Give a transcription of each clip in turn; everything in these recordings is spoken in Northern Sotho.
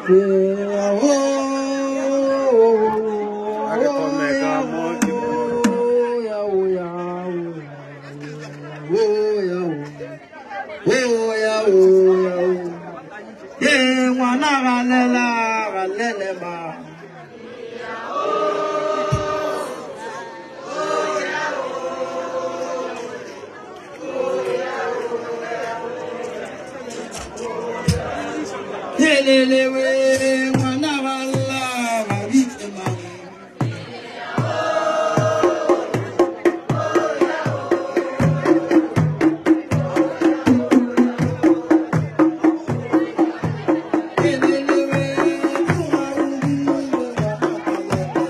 A ke thome ka mo ke Ngwana galela galele ma. Yelelewe ngwana balla ba bitse mang. Yelelewe tsoga o bile ba.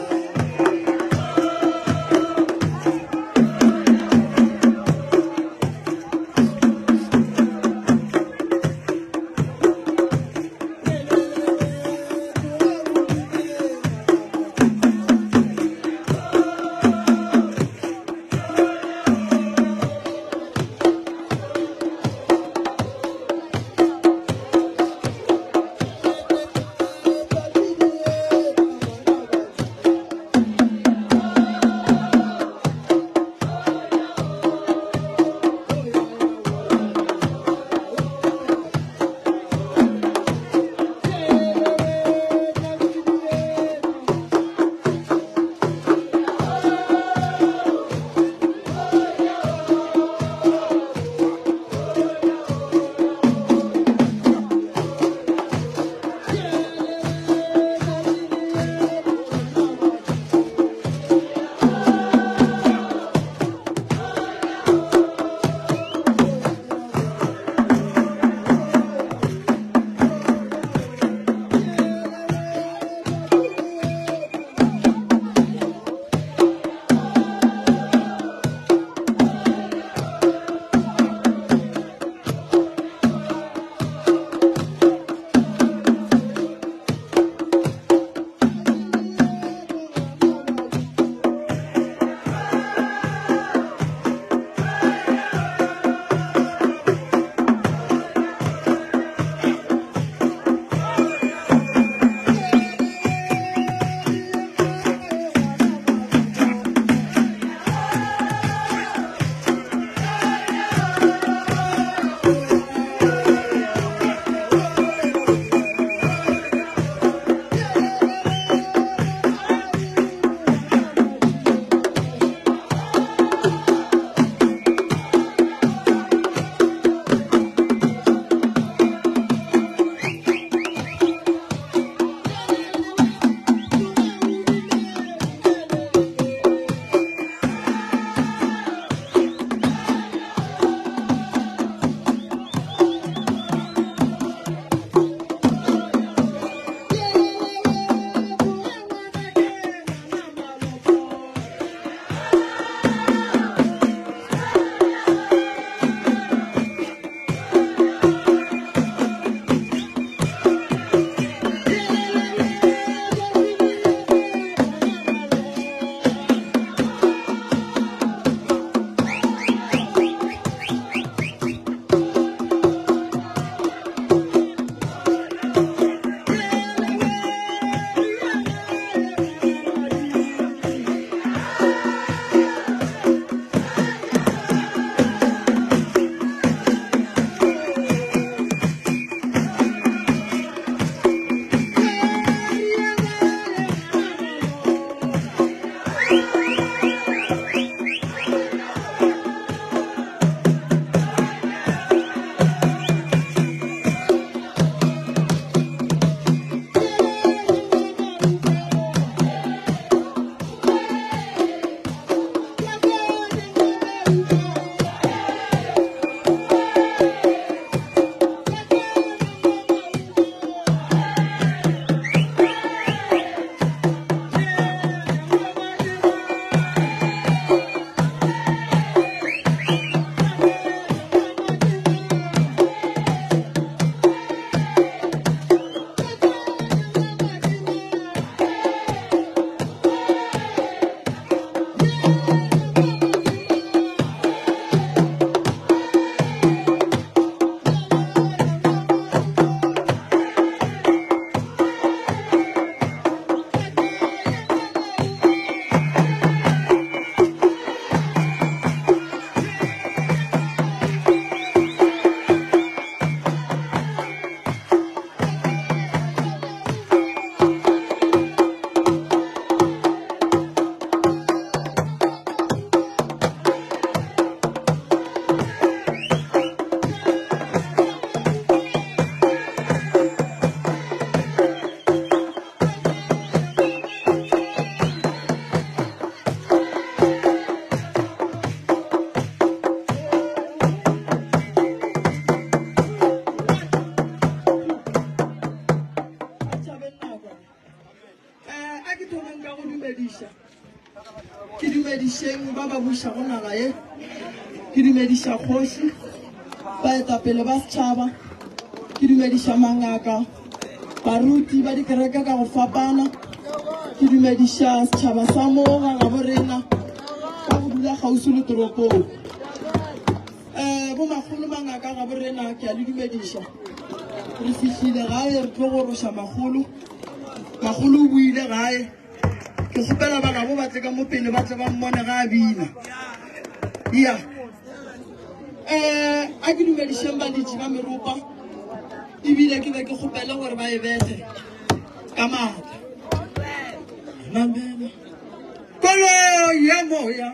Ke dumediša kgoši, baetapele ba setšhaba, ke dumediša mangaka, baruti ba dikereke ka go fapana, ke dumediša setšhaba sa mo ga gabo rena ka go dula kgauswi le toropong. Um bomakgolo mangaka gabo rena ke a le dumediša. Re fihlile gae re tlo goroša makgolo. Makgolo o boile gae. Ke kgopela ba gabo ba tle ka mo pele ba tle ba mmone ga a bina. Ya. Um a ke dumedišeng baletši ba meropa ebile ke be ke kgopele gore ba e bethe ka maatla. Namela koloi ya moya.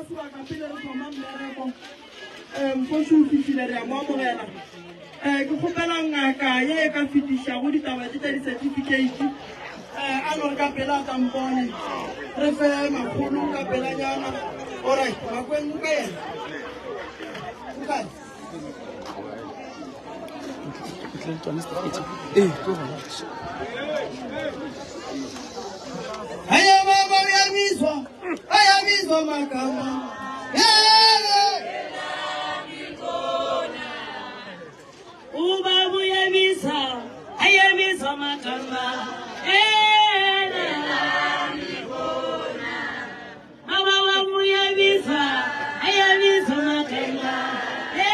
sebaka pele re thoma mmereko. Um mkgoši o fihlile re a mo amogela. Um ke kgopela ngaka ye e ka fetišago ditaba tše tša di-certificate um a no re ka pela a tampone re fe makgolo ka pelanyana. Alright, Makweng o ka yena? O kae? Haya baba uyabizwa, ayabizwa magama. Yele. Ubaba uyabiza, ayabizwa magama. Ena Baba wami uyabiza, ayabizwa magama. Ena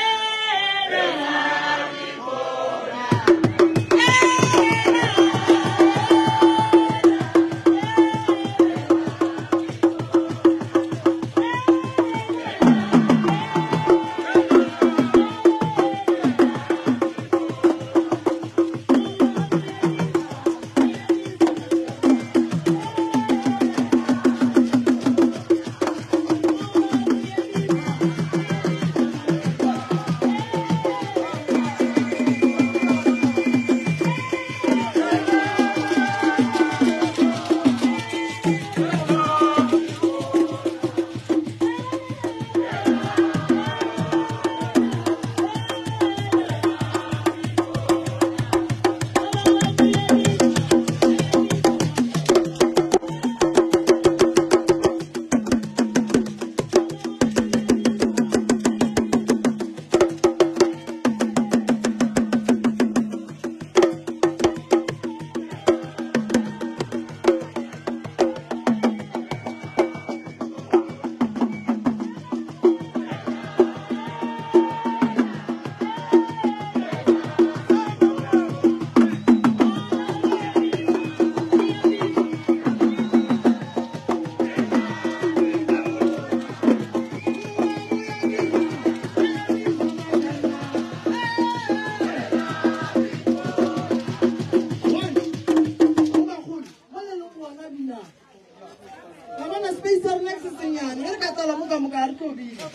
Ga bona space sa rena ke se senyane ge re ka tlala mo ka moka ga re tlo bina.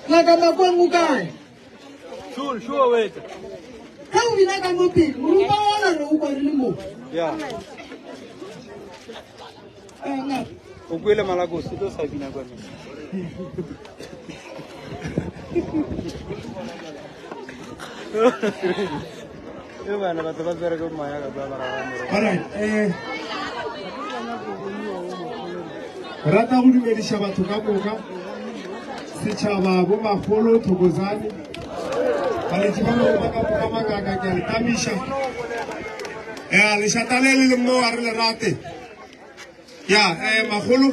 Ngaka Makweng o kae? Sure, sure, wait. Ge o bina ka mo pele, morupa ona re o kwa re le mo. Yeah. Eh, ngaka. O kwele Malakosi, o tlo sa bina kwa mese. E bana batho ba tsere ke moya ka ba ba All right, eh rata go dumediša batho ka moka setšhaba bo magolo thokozane baletši ba bangwe ba ka moka mangaka ke a le tamiša ya lešata le le leng moo a re le rate ya um magolo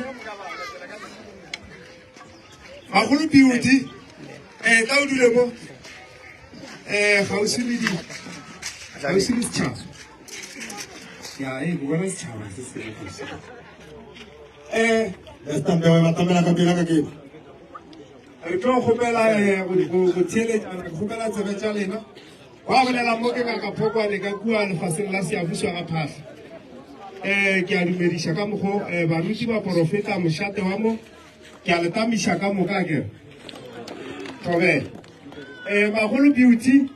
Magolo Beauty, eh tla o dule mo eh gausi le di gausi le setšhaba. Ya eh go bona setšhaba se se le Eh Estampe ba tamela ka pela ka ke. Re tlo kgopela eh go go theeletša re kgopela tsebe tša lena. Wa bolela mo ke ngaka Phokwane ka kua lefaseng la Seabuswa ga Phahla. Eh ke a dumediša ka mokgo eh baruti ba porofeta mošate wa mo Ke a le tamiša ka moka ke re. Thobela. Eh bagolo Beauty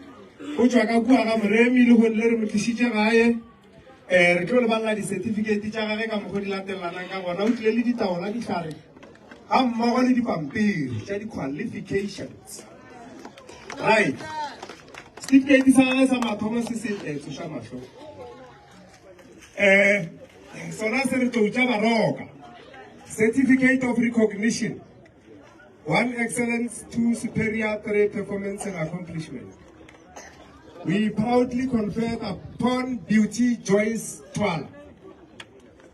o tšwa ka kua ga Moremi le gone le re mo tlišitše gae. Eh re tlo lebalela di-certificate tša gage ka mokgo di latellanang ka gona. O tlile le ditaola dihlare ga mmogo le dipampiri tša di-qualifications. Right. Certificate sa gage sa mathomo se se eh, tsoša mahlo. Eh sona se re tlou tša baroka. Certificate of recognition. One excellence, two superior, three performance and accomplishment. We proudly confer upon Beauty Joyce Twala.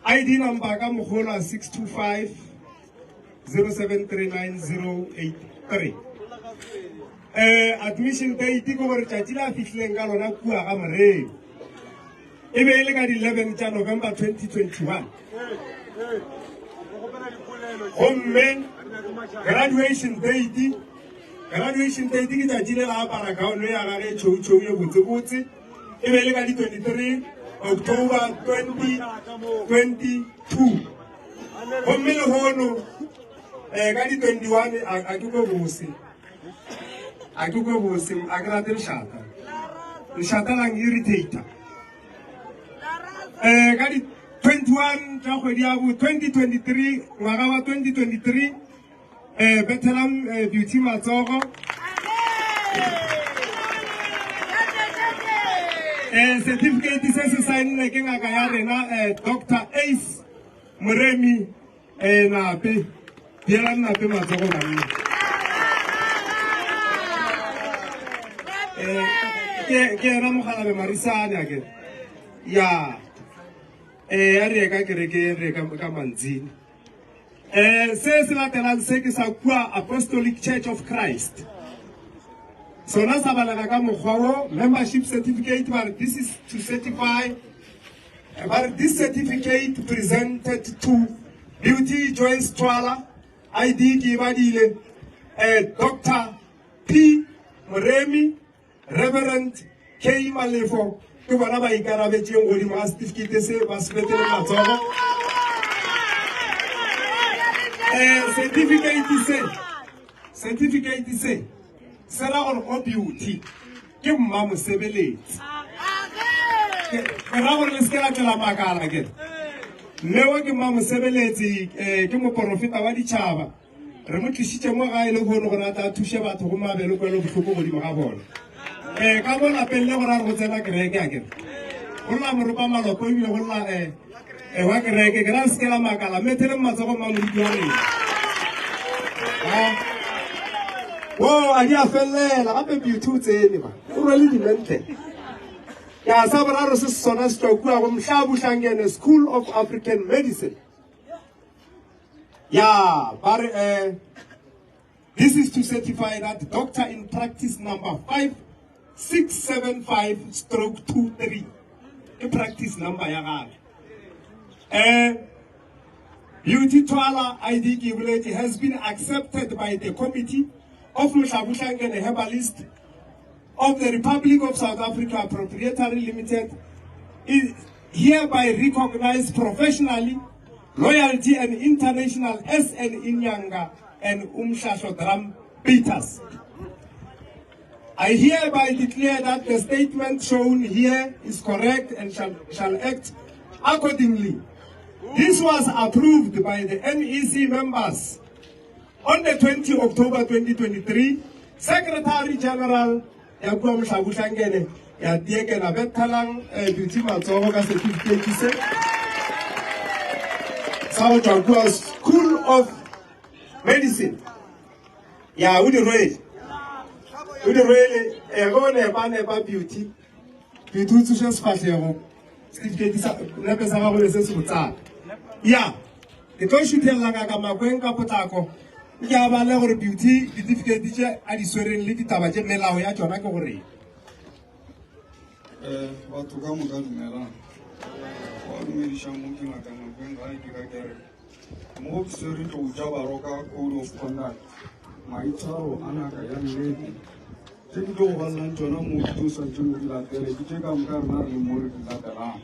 ID number ka mogola 625 0739083. Eh admission date ke gore tšatši la fihlileng ka lona kua ga Moremi. E be e le ka di 11 tša November 2021. Gomme graduation date graduation date ke tšatši le la apara gown ya gage tšhou-tšhou ye botsebotse e be e le ka di 23 October 2022. Gomme lehono Um ka di-21 a ke kwe bose a ke kwe bose a ke rate lešata lešata lang irritator um ka di-21 tša kgwedi ya bo 2023 ngwaga wa 2023 um bethelang eh, beauty matsogo um certificate se se saenne ke ngaka ya rena um dr ace moremi um nape dielang nape matsogo banna um ke ena mogalabe marisane a ke ya um a re ye ka kerekeng re ye ka mantsini um se se latelang se ke sa kua apostolic church of christ sona sa balega ka mokgwa wo membership certificate ba re this is to certify ba re this certificate presented to beauty joyce twala id ke e badile um dr p moremi Reverend K Malefo ke bona ba ikarabetšeng godimo ga certificate se ba se betele matsogo. Eh, certificate se certificate se se ra gore o beauty ke mma mosebeletsi ke ra gore le seke la tlela makala ke mme o ke mma mosebeletsi um ke moporofeta wa ditšhaba Re mo tlišitše mo gae lehono gore a tla thuše batho gomme a be le kwelobohloko godimo ga bona. Um ka mo lapeng le gore a re go tsena kereke a kere go lla moropa malopo ebile go lla um wa kereke ke ra se ke la makala mme theleng matsogo mma moruti wa rena wo a di a felela gape beauty o tsene ba o rwele dimentle ya sa boraro se se sona se tšwa kua go mhlabuhlangene school of african medicine ya ba re eh, this is to certify that doctor in practice number 5675 stroke 23 ke practice number ya gage eh Beauty Twala ID ke boletse has been accepted by the committee of Mohlabuhlangene Herbalist of the Republic of South Africa Proprietary Limited is hereby recognized professionally loyalty and international SN Inyanga and Umshasho Drum Beaters. I hereby declare that the statement shown here is correct and shall, shall act accordingly. This was approved by the NEC members on the 20 October 2023. Secretary General ya kua Mohlabuhlangene ya tiekela bethelang eh, beauty matsogo ka certificate se sa go tšwa kua School of Medicine ya o di rwele o di rwele eh, ge o nepa nepa beauty beauty o tsoše sefahlego certificate sa nepe sa gago le se se botsana ya ke tlo šuthelela ngaka makweng ka potlako ke a bale gore beauty ditifikeiti tše a di swereng le ditaba tše melao ya tšona ke goreng um batho ka moka dumelang wa dumediša mo ke ngaka makweng ga ke ka kere mo ke swere tlou tša baroka code of conduct maitshwaro a ngaka ya nnete tše ke tlo go balelang tšona mo ke tlo swanetšeng go di latele ke tše ka moka rena re le mo re di latelang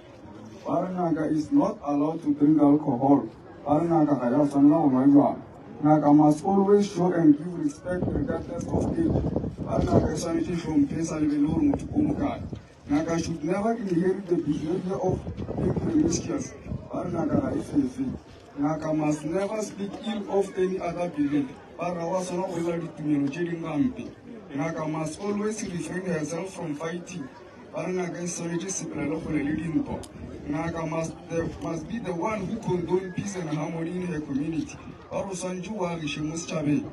ba re ngaka is not allowed to drink alcohol ba re ngaka ga ya tshwanela go nwa jwala ngaka must always show and give respect regardless of age ba re ngaka e swanetše hlomphe sa lebele gore motho o mokae ngaka should never inherit the behavior of being promiscuous ba re ngaka ga e fefe ngaka must never speak ill of any other belief ba re ga wa tshwana go bolela ditumelo tše dingwe gampe ngaka must always refrain herself from fighting ba re ngaka e swanetše sepela le kgole le dintwa ngaka must, the, must be the one who condone peace and harmony in her community ba re o swanetše o agiše mo setšhabeng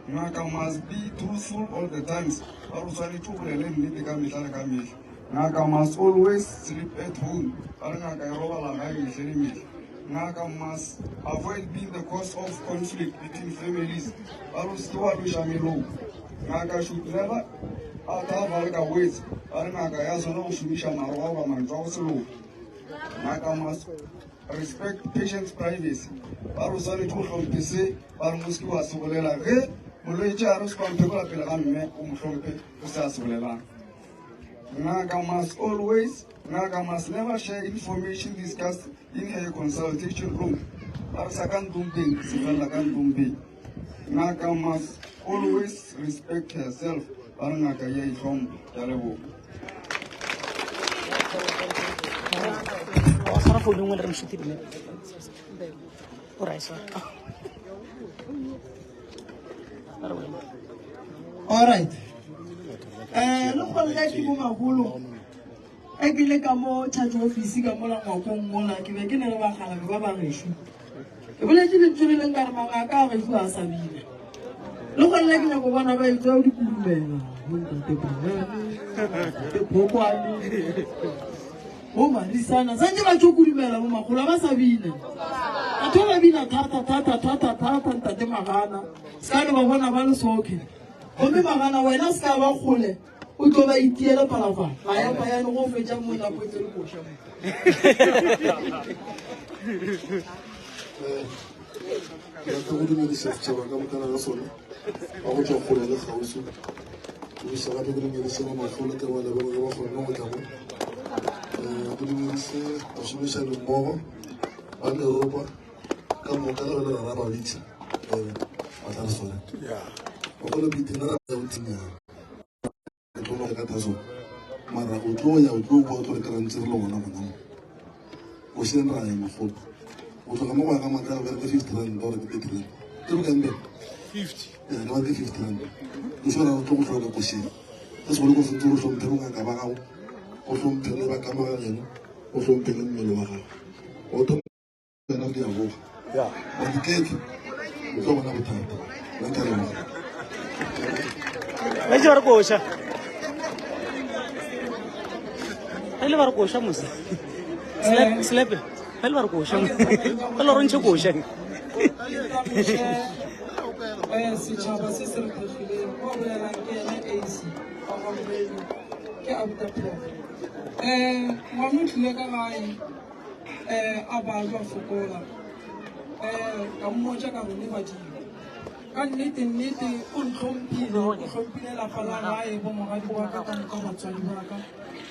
ngaka must be truthful all the times ba re o swanetše o bolele nnete ka mehla le ka mehla ngaka must always sleep at home ba re ngaka e robala gae mehle le mehle ngaka must avoid being the cause of conflict between families ba re o seke wa loša meloko ngaka should never utter vulgar words ba re ngaka ya swana go šomiša maroga goba mantswe a go se loke ngaka must respect patient's privacy ba re o swanetše go hlomphe se ba re mo seke wa se bolela ge molwetši a re o se kwa mphekola pele ga mme o mo hlomphe o se a se bolelang ngaka must always ngaka must never share information discussed in her consultation room ba re sa ka ntompeng se felela ka ntompeng. Ngaka must always respect herself. Ba re ngaka ya itlhompha. Ke a leboga. Tshwara founu nngwe le re mošute dinepe. O ra e swara. Ba re wena. All right. Eh, le kgolle ke bo magolo. E ke le ka mo charge office ka mola ngwakong mola ke be ke ne le bakgalabje ba ba gešo. Ke boletše lentšu le leng ka re mangaka a gešo a sa bina. Le gona ke nyako bona ba etšwa dikurumela bo ntate Brian, ntate Phokwane, bo Marisana santse ba tšo kudumela bo makgolo a ba sa bina. Batho ba bina thata thata thata thata ntate Magana se ka no ba bona ba le soke. Gomme Magana wena se ka ba kgole o tlo ba itiela phalafala ga ya payane go fetša mo nako e tsere koša mo. Ke rata go dumediša setšhaba ka mokana ga sona ba go tšwa kgole le kgauswi. Dumediša gape ke dumediše ba magolo ke ba leboge ge ba kgonne go tla mo. Ke dumediše bašomišani mmogo ba meropa ka moka le bone ra ba bitša ba tla re swara. Bagolo pete nna ra ya go timela. Ke tlo no reka taso mara o tlo ya o tlo boa o tlo re kry-a ntse re le gona gona mo košeng ra ya mogolo o tloga mo go ya ga matlala ba re ke 50 rand or ke 30 rand ke bokae mbe 50 ya ba ke 50 rand o sho ra o tlo go hloka košeng se segolo ko sentse o hlomphe bongaka ba gago o hlomphe le ba ka mo ga geno o hlomphe le mmele wa gago o thoma wena di a boga wa dikeke o tlo bona bothata nna ke a leboga. Ba itse ba re koša. Ba ile ba re koša mose. Slap, slap. Ba ile ba re koša. Ba ile ba re ntšhe koša. Eh, setšhaba se se re thekgileng o bolelang ke ena ac wa gamoredi ke abuta prof um ngwana o tlile ka gae um a balwa fokola um ka mmotša ka re ne badimo ka nnete nnete o ntlhomphile o hlomphile lapa la gae bo moradi wa ka ka moka batswadi ba ka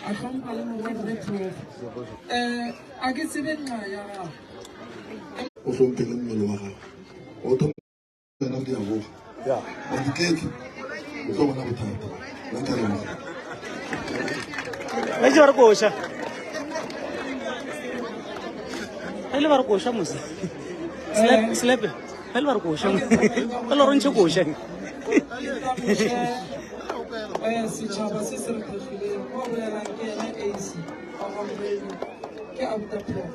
a hlompha le morwarre prof um a ke tsebe nqa ya gagwe o hlomphe le mmele wa gago o thoma wena di a boga wa dikeke o tlo bona bothata nna ke a leboga. Ba itse ba re koša. Ba ile ba re koša mose. Slap, slap. Ba ile ba re koša. Ba ile ba re ntšhe koša. Eh, setšhaba se se re thekgileng o bolelang ke ena ac wa gamoredi ke abuta prof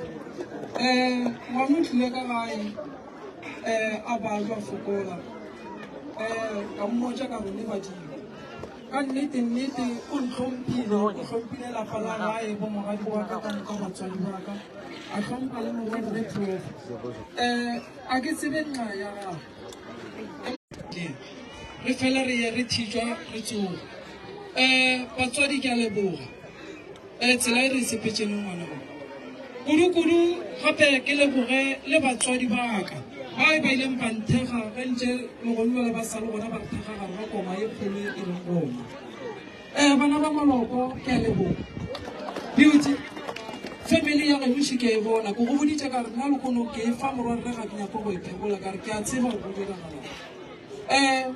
um ngwana o tlile ka gae um a balwa fokola um ka mmotša ka re ne badimo ka nnete nnete o ntlhomphile o hlomphile lapa la gae bo moradi wa ka ka moka batswadi ba ka a hlompha le morwarre prof um a ke tsebe nqa ya gagwe re fela re ye re thitšwa re tsoga um batswadi ke a leboga um tsela e re e sepetšeng le ngwana o kudu-kudu gape ke leboge le batswadi ba ka ba ba ileng ba nthekga ge ntše legolo le ba sa le gona ba nthekga gare ga koma ye kgolo e leng gona um bana ba maloko ke a leboga beauty family ya geno še ke a e bona ke go boditše ka re nna lekono ke e fa morwarre ga ke nyako go e phebola ka re ke a tseba go diragala um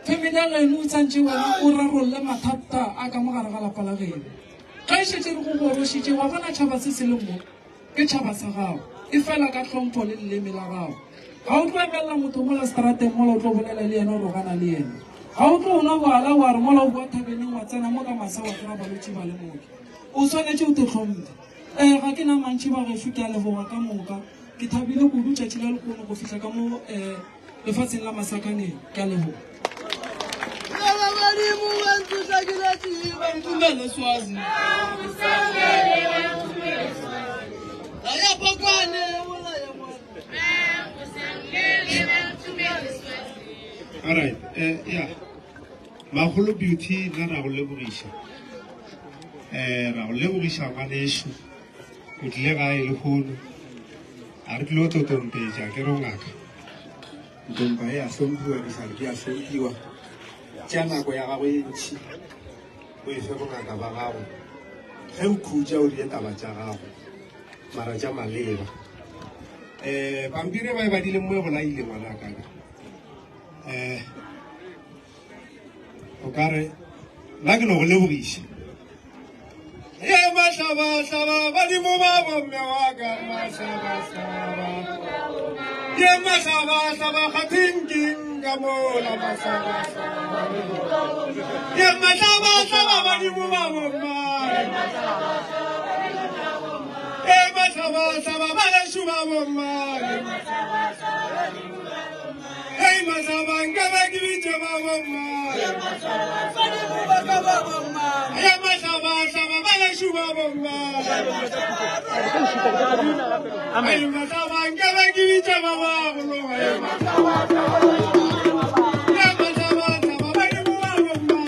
Family ya geno o tshwantše wena o rarolle mathata a ka mo gare ga lapa la geno. Ga e šetše re go gorošitše wa bona tšhaba se se leng mo ke tšhaba sa gago, e fela ka tlhompho le leleme la gago. Ga o tlo emelela motho mola strateng mola o tlo bolela le yena o rogana le yena. Ga o tlo nwa boala wa re mola o boa thabeneng wa tsena mo ka masa wa kry-a balwetši ba le moke. O swanetše o te hlomphe. Ee, ga ke na mantši bagešo ke a leboga ka moka. Ke thabile kudu tšatši la lehono go fihla ka mo um lefatsheng la Masakaneng. Ke a leboga. All right, yeah. Magolo Beauty nna ra go lebogiša. Eh ra go lebogiša ngwanešu. O tlile gae lehono. A re tlilo tlotompetša ke re o ngaka. Ntompa e a hlomphiwa, dihlare di a hlomphiwa. Tšea nako ya gago e ntši o e fe bongaka ba gago. Ge o khutša o die taba tša gago mara tša maleba. Eh pampiri e ba e badileng mo e bolaile ngwanaka. Eh o ka re nna ke no go lebogiša. Ye mahlabahlaba badimo ba bomme wa ka mahlabahlaba. Ye mahlabahlaba kgatheng keng ka mola mahlabahlaba. Ye mahlabahlaba badimo ba bomma. Ye mahlabahlaba ba gešo ba bomma. Hey mahlaba nka ba ke bitše ba bomma. Ye mahlabahlaba ba gešo ba bomma. Hey mahlaba nka ba ke bitše ba ba gologa. Ye mahlabahlaba badimo ba bomma.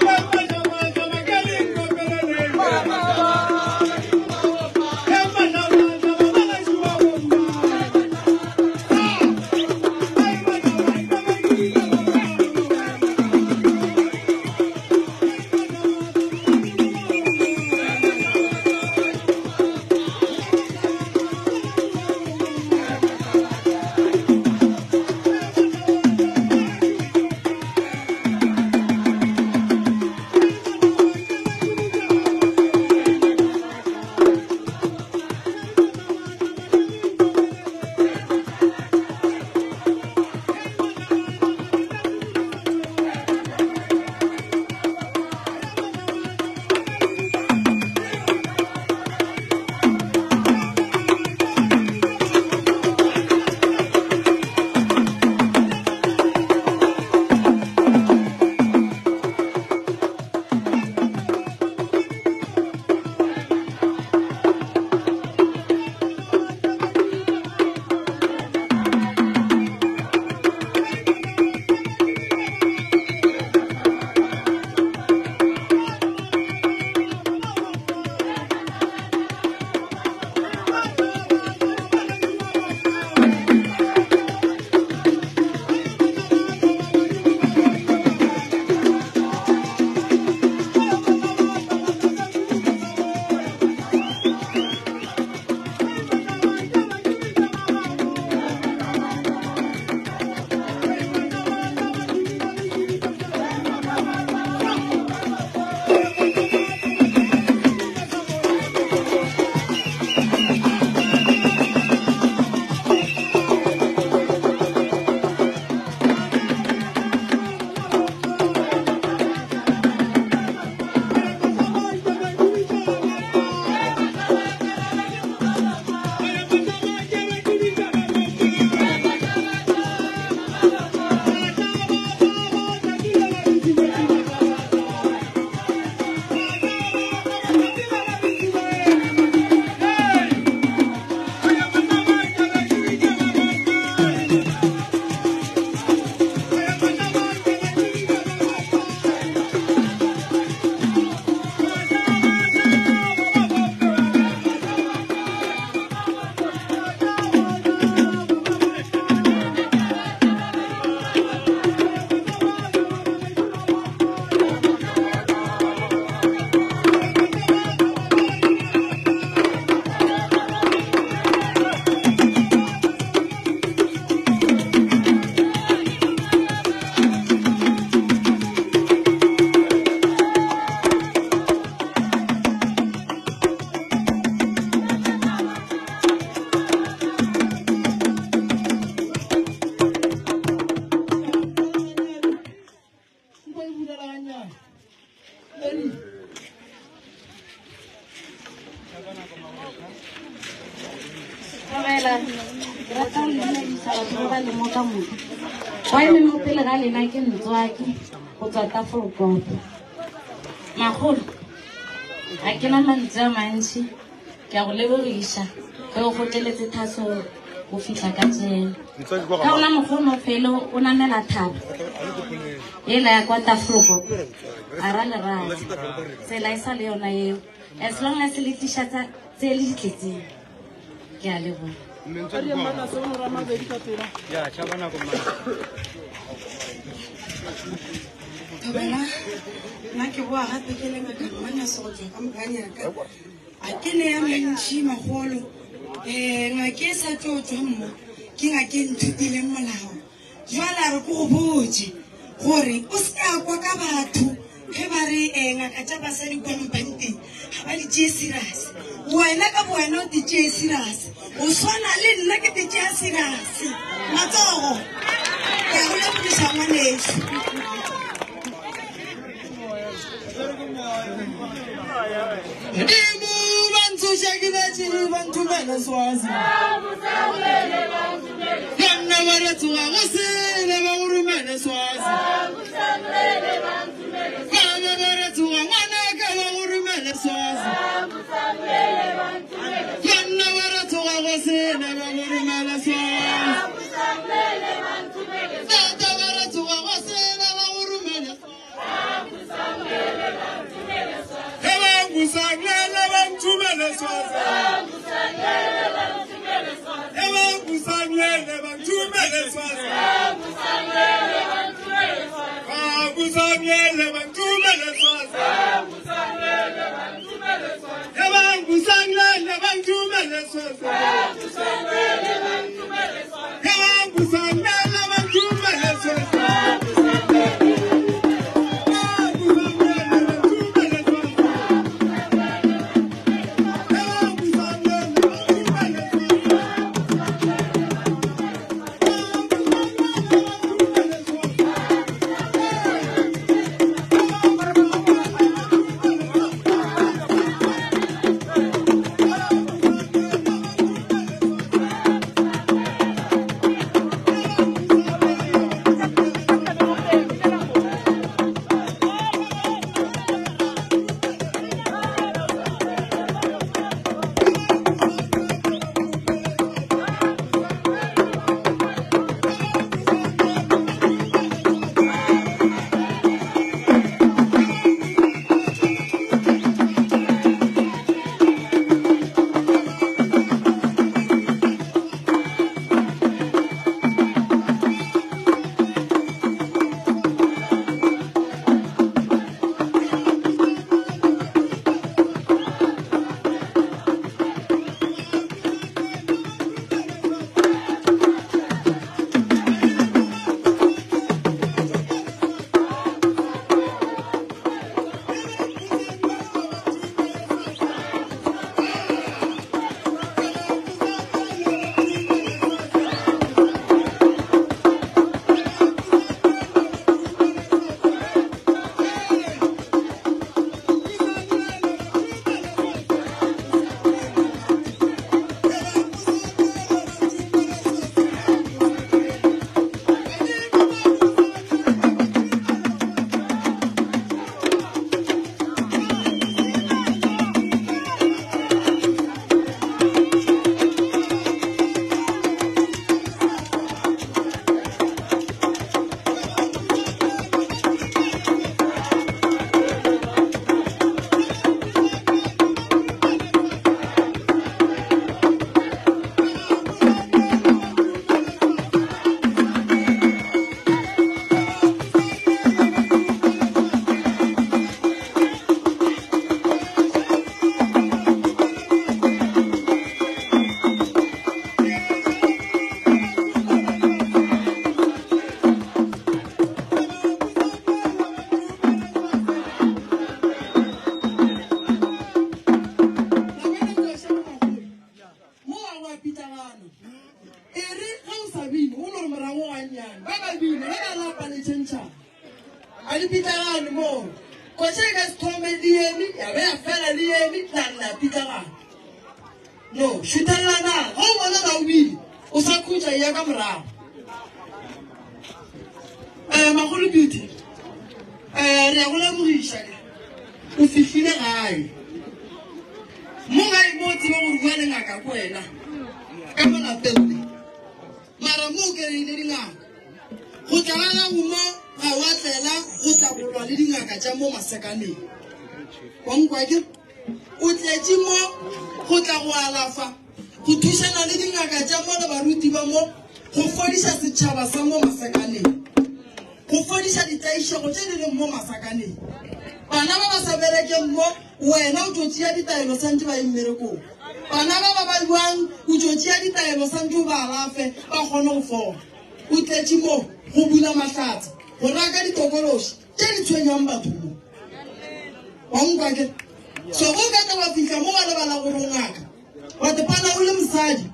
Ye mahlabahlaba ka lenkopeleleng. Ye mahlabahlaba ba gešo ba bomma. Thobela, ke rata go le dumedisa batho ba ba leng mo ka moka. Wa eme mo pele ga lena ke Ntswaki go tswa Tafelkop. Makgolo, ga ke na mantswe a mantši, ke a go lebogiša ge o kgotleletse thatso go fihla ka tšeno. Ka gona mokgono fele o namela thaba yela ya kwa Tafelkop, a ra lerata. Tsela e sa le yona eo. As long as le tliša tsa tse le di tletseng. Ke a leboga. Thobela, nna ke boa gape ke le ngaka Mmanase go tswa ka Mokanyaka. A ke ne ya mentši magolo. Um ngaka e sa tlo tswa mo. Ke ngaka e nthutileng molao. Jwale a re ke go botše gore o se ka kwa ka batho ge ba re um ngaka tša basadi kua mapanteng ga ba di tšee serious. Wena ka bowena o di tšee serious. O swana le nna ke di tšea serious. Matsogo. Ke a go lebogiša ngwanešu. Modimo ba ntsoša ke betše ba nthomele Swazi. Banna ba re tsoga go sele ba go romele Swazi. Baba ba re tsoga ngwanaka ba go romele Swazi. Banna ba re tsoga go sele ba go romele Swazi. Tata ba re tsoga go sele ba go romele Swazi. Mo ga go a pitlagana. E re ge o sa bine, o no re morago gannyane. Ba ba bine, ge ba lapa le tšhentšhana. A di pitlagane moo. Koša e ka se thome le eme, ya be ya fela le eme, la re la pitlagana. No, šuthellanang. Ge o bona ga o bine, o sa khutša, eya ka morago. Eh, Makgolo Beauty, eh, re a go lebogiša. O fihlile gae. Mo gae mo o tsebe gore bua le ngaka ko wena ka mo lapeng le. Mara mo o kry-ile dingaka. Go tla ga gago mo ga wa tlela go tla go lwa le dingaka tša mo masekaneng. Wa nkwa ke? O tletše mo go tla go alafa, go thušana le dingaka tša mo le baruti ba mo go fodiša setšhaba sa mo masekaneng. Go fodiša ditlaišego tše di leng mo masakaneng. Bana ba ba sa berekeng mo, wena o tšo tšea ditaelo santše ba ye mmerekong. Bana ba ba ba jwang o tšo tšea ditaelo santše o ba alafe ba kgone go fola. O tletše mo go bula mahlatse, go raka ditokološi tše di tshwenyang batho mo. Wa nkwa ke? So ge o ka tla wa fihla mo wa lebala gore o ngaka, wa tepana o le mosadi,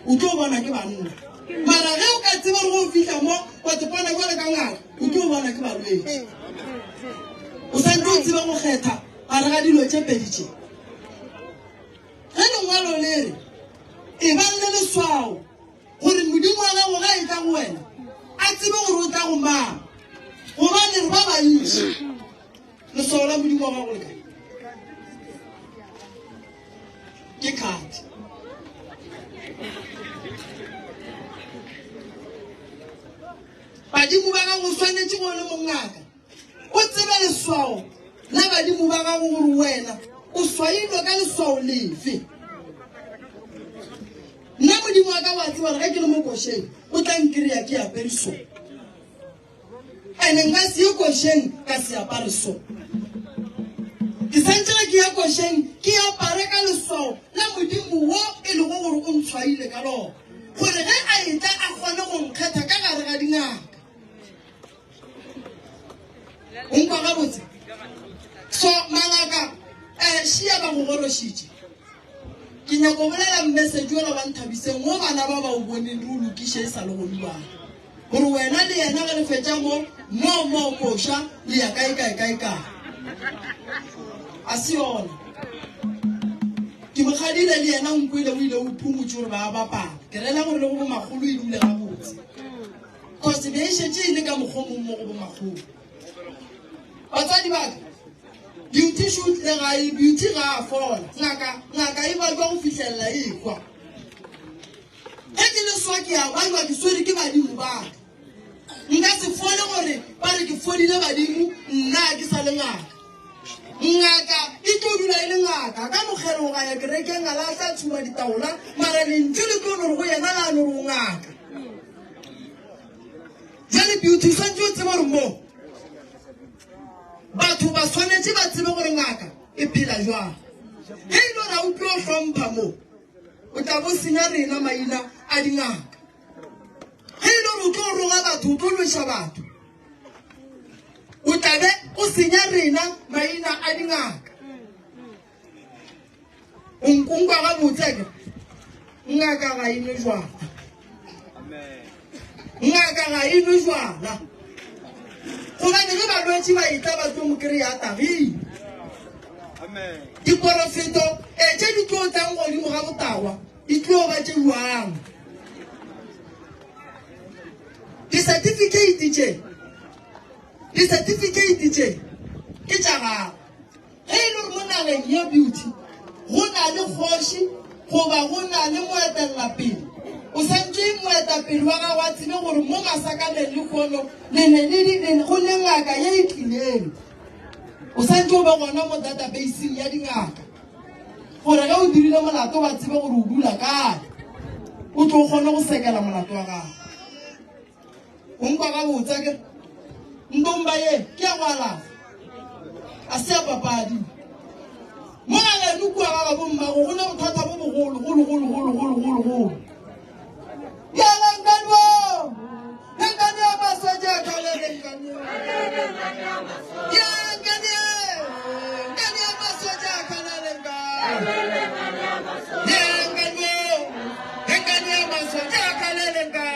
o tlo bona ke banna. Mara ge o ka tseba gore o fihla mo wa tepana jwale ka ngaka, o tlo bona ke balwetši. O santse o tsebe go kgetha gare ga dilo tše pedi tše. Ge lengwalo le re, Ebang le leswao, gore Modimo wa gago ga e tla go wena, a tsebe gore o tla go mang, gobane re ba bantši. Leswao la Modimo wa gago le kae? Ke card. Badimo ba gago o swanetše go le mongaka o tsebe leswao la badimo ba gago gore wena o swailwe ka leswao lefe. Nna Modimo wa ka wa tseba gore ge ke le mo košeng o tla nkry-a ke apere so, ene nka se ye košeng ka se apare so. Ke santše ge ke ya košeng ke apare ka leswao la Modimo wo e lego gore o ntshwaile ka lona, gore ge a etla a kgone go nkgetha ka gare ga dingaka. O nkwa gabotse? So mangaka um šia ba go gorošitše. Ke nyako bolela message ola wa Nthabiseng wo bana ba ba o boneng re o lokiše e sa le gone bjale. Gore wena le yena ge le fetša mo no mo koša le ya kae kae kae kae. A se yona. Ke mo kgadile le yena o nkwele o ile o phumotše gore ba bapala. Ke rela gore le go bomakgolo e dule gabotse. Cause be e šetše e le ka mokgwa mong mo go bomakgolo. Batswadi ba ka, Beauty šo tlile gae, Beauty ga a fola. Ngaka, ngaka e bajwa go fihlelela e hwa. Ge ke le swa ke a bajwa ke swere ke badimo ba ka. Nka se fole gore ba re ke fodile badimo, nna ke sa le ngaka. Ngaka e tlo dula e le ngaka. Ka mokgeloga ya kerekeng a lahla tshuma ditaola, mara lentšu le tlo no re go yena la no re o ngaka. Jale Beauty o swantse o tsebe gore mo batho ba swanetše ba tsebe gore ngaka e phela jwang. Ge e le gore a o tlo hlompha mo, o tla bo senya rena maina a dingaka. Ge e le gore o tlo roga batho, o tlo lweša batho, o tla be o senya rena maina a dingaka. O nkwa gabotse ke ngaka ga e nwe jwala. Ngaka ga e nwe jwala. Gobane ge balwetši ba etla ba tlo mo kry-a tagile. Diporofeto e tše di tlo tlang godimo ga botagwa di tlo ba tše jwang? Di-certificate tše, di-certificate tše ke tša gago. Ge e le gore mo nageng ye Beauty go na le kgoši goba go na le moetellapele, o santše moetapele wa gago a tsebe gore mo masakaneng lehono le ne le le go ne ngaka ye e tlileng. O santše o be gona mo databaseng ya dingaka gore ge o dirile molato ba tsebe gore o dula kae, o tlo kgone go sekela molato wa gago. O nkwa gabotse ke ntomba ye ke ya go alafa, a se ya papadi. Mo ga geno kua ga gabo mmago go ne bothata bo bogolo golo golo golo golo golo golo. Yala nkanyo nkanyo ya maswaja kale nkanyo ya nkanyo nkanyo ya maswaja kale nkanyo ya nkanyo nkanyo ya maswaja kale nkanyo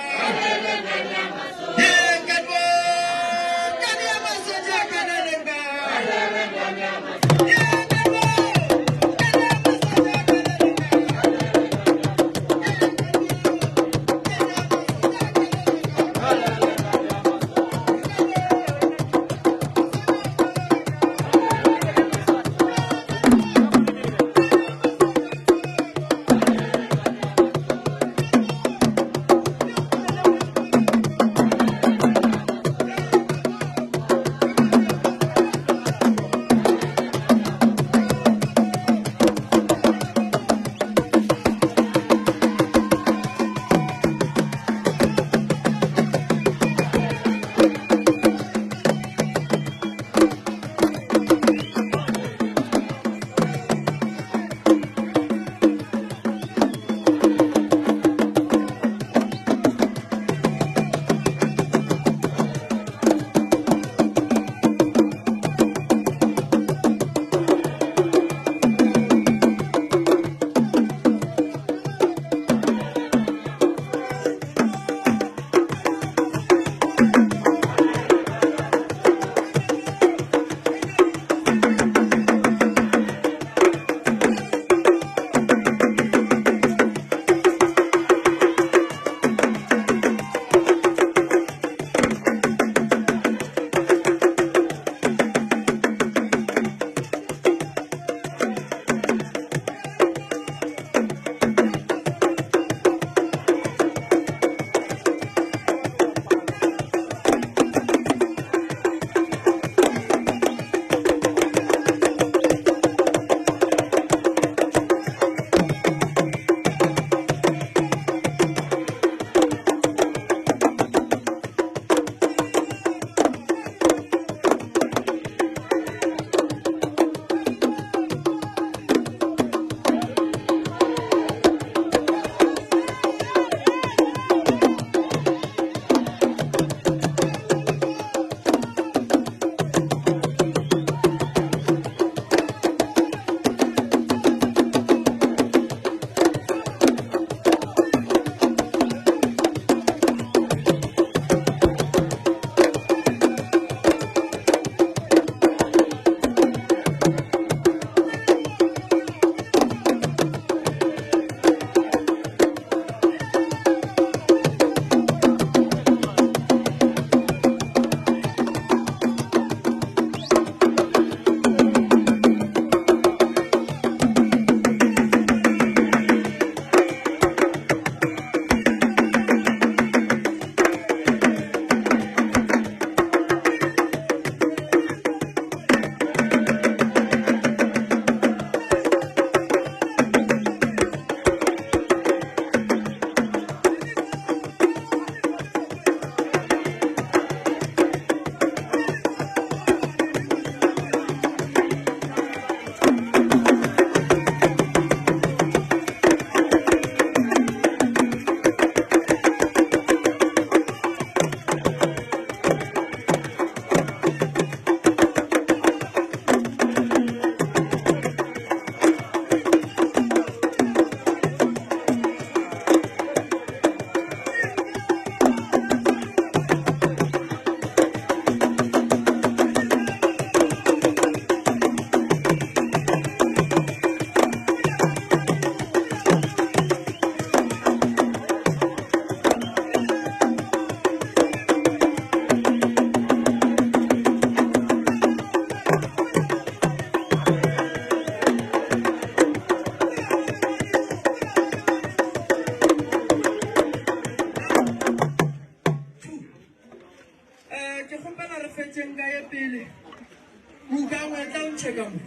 Ke kgopela re fetšeng ka ye pele. Mokangwe tla o ntšhe ka mo.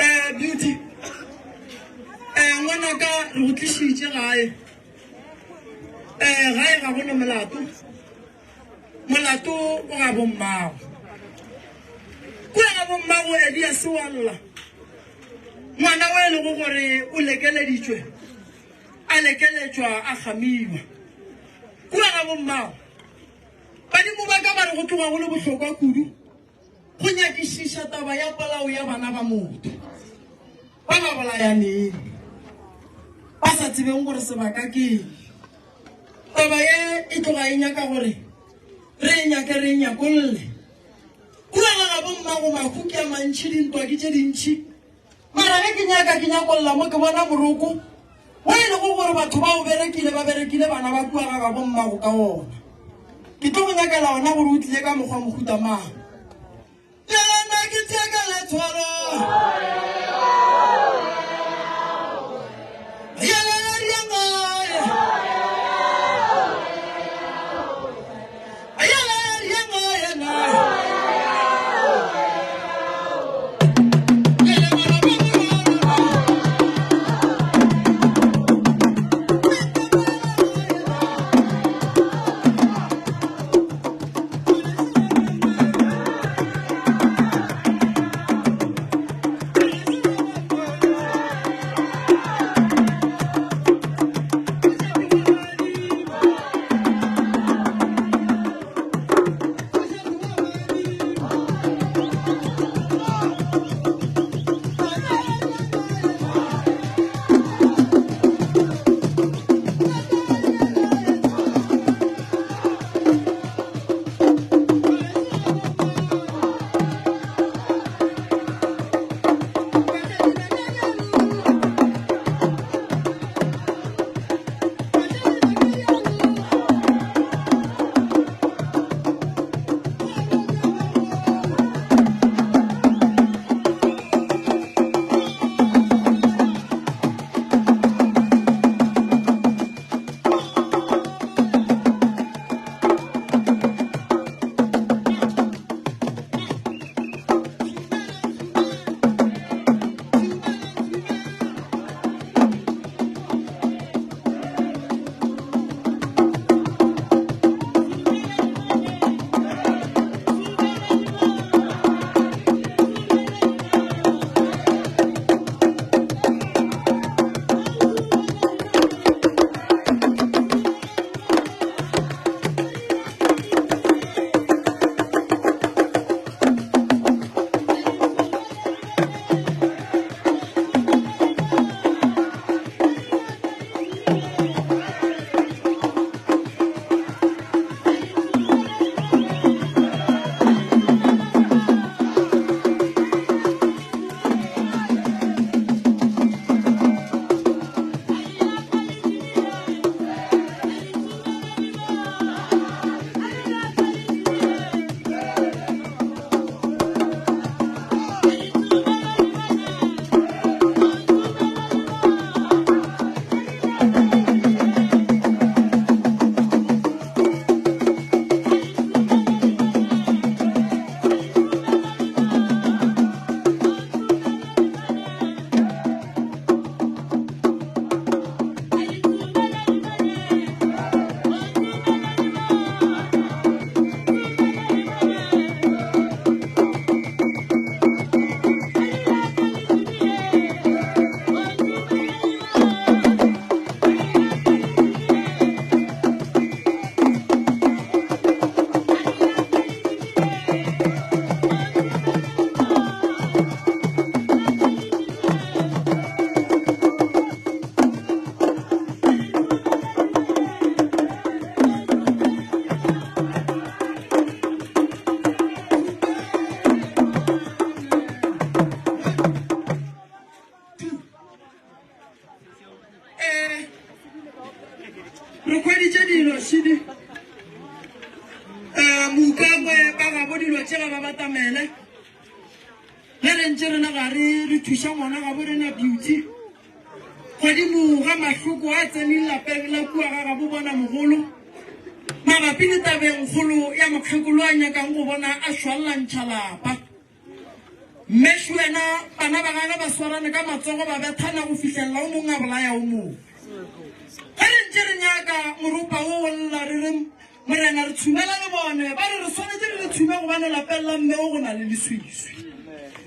Eh, Beauty. Eh, ngwanaka re go tlišitše gae. Eh, gae ga go na molato. Molato o ga bommago. Kua ga bommago Elias wa lla. Ngwana o e lego gore o lekeleditšwe, a lekeletšwa a kgamiwa. Kua ga bommago. Badimo ba ka ba re go tloga go le bohlokwa kudu go nyakišiša taba ya polao ya bana ba motho ba ba bolayaneng ba sa tsebeng gore sebaka ke eng. Taba ye e tloga e nyaka gore re e nyake re e nyakolle. Kua ga gabo mmago mahu ke a mantši, dintwa ke tše dintši. Mara ge ke nyaka ke nyakolla mo ke bona moroko wo e lego gore batho ba o berekile ba berekile bana ba kua ga gabo mmago ka wona. Ke tlo go nyakela ona gore o tlile ka mokgwa mohuta mang. Yona ke tsheka la tshwaro. Re hweditše dilo šidi um moukangwe ba gabo dilo tše ga ba batamele ge re ntše re le gare re thuša ngwana gabo rena Beauty godimo ga mahloko a tseneng lapeng la kua ga gabo bona mogolo. mabapi le tabengkgolo ya mokgekolo a nyakang go bona a šwallantšha lapa. Mmešo yena bana ba gagwe ba swarane ka matsogo ba bethana go fihlelela o mongwe a bolaya o mongwe. Ge re ntše re nyaka moropa wo o lla re re Morena re tshumela le bone ba re re swanetše re le tshume gobane lapeng la mme o go na le leswiswi.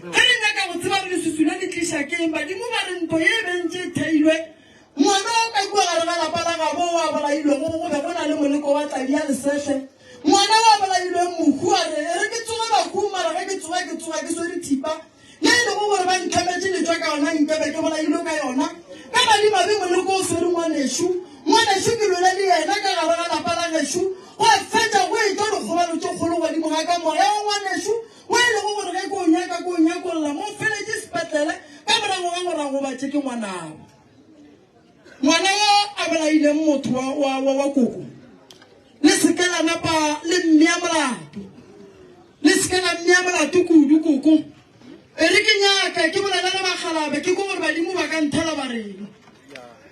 Ge re nyaka go tseba re leswiswi le le tliša ke eng badimo ba re ntho ye e be ntše e theilwe Ngwana o ka kua gare ga lapa la gabo o a bolailwego go be go na le moleko wa tladi ya lesehle. Ngwana o a bolailweng mohu a re, E re ke tsoge bahung, mara ge ke tsoga ke tsoga ke swere thipa ye e lego gore ba ntlhametše letšwa ka yona nkabe ke bolailwe ka yona. Ka madimabe moleko o swere ngwanešo. Ngwanešo ke lwele le yena ka gare ga lapa la gešo gwa fetša go etšwa dikgobalo tše kgolo godimo ga ka. Moya wa ngwanešo wo e lego gore ge ke o nyaka ke o nyakolla mo feletše sepetlele ka morago ga gore a gobatše ke ngwanabo. Ngwana yo a bolaileng motho wa, wa, wa, wa koko, le se ke la napa le mmea molato. Le se ke la mmea molato kudu, koko. E re ke nyaka ke bolela le bakgalabe, ke ko gore badimo ba ka nthela ba reng.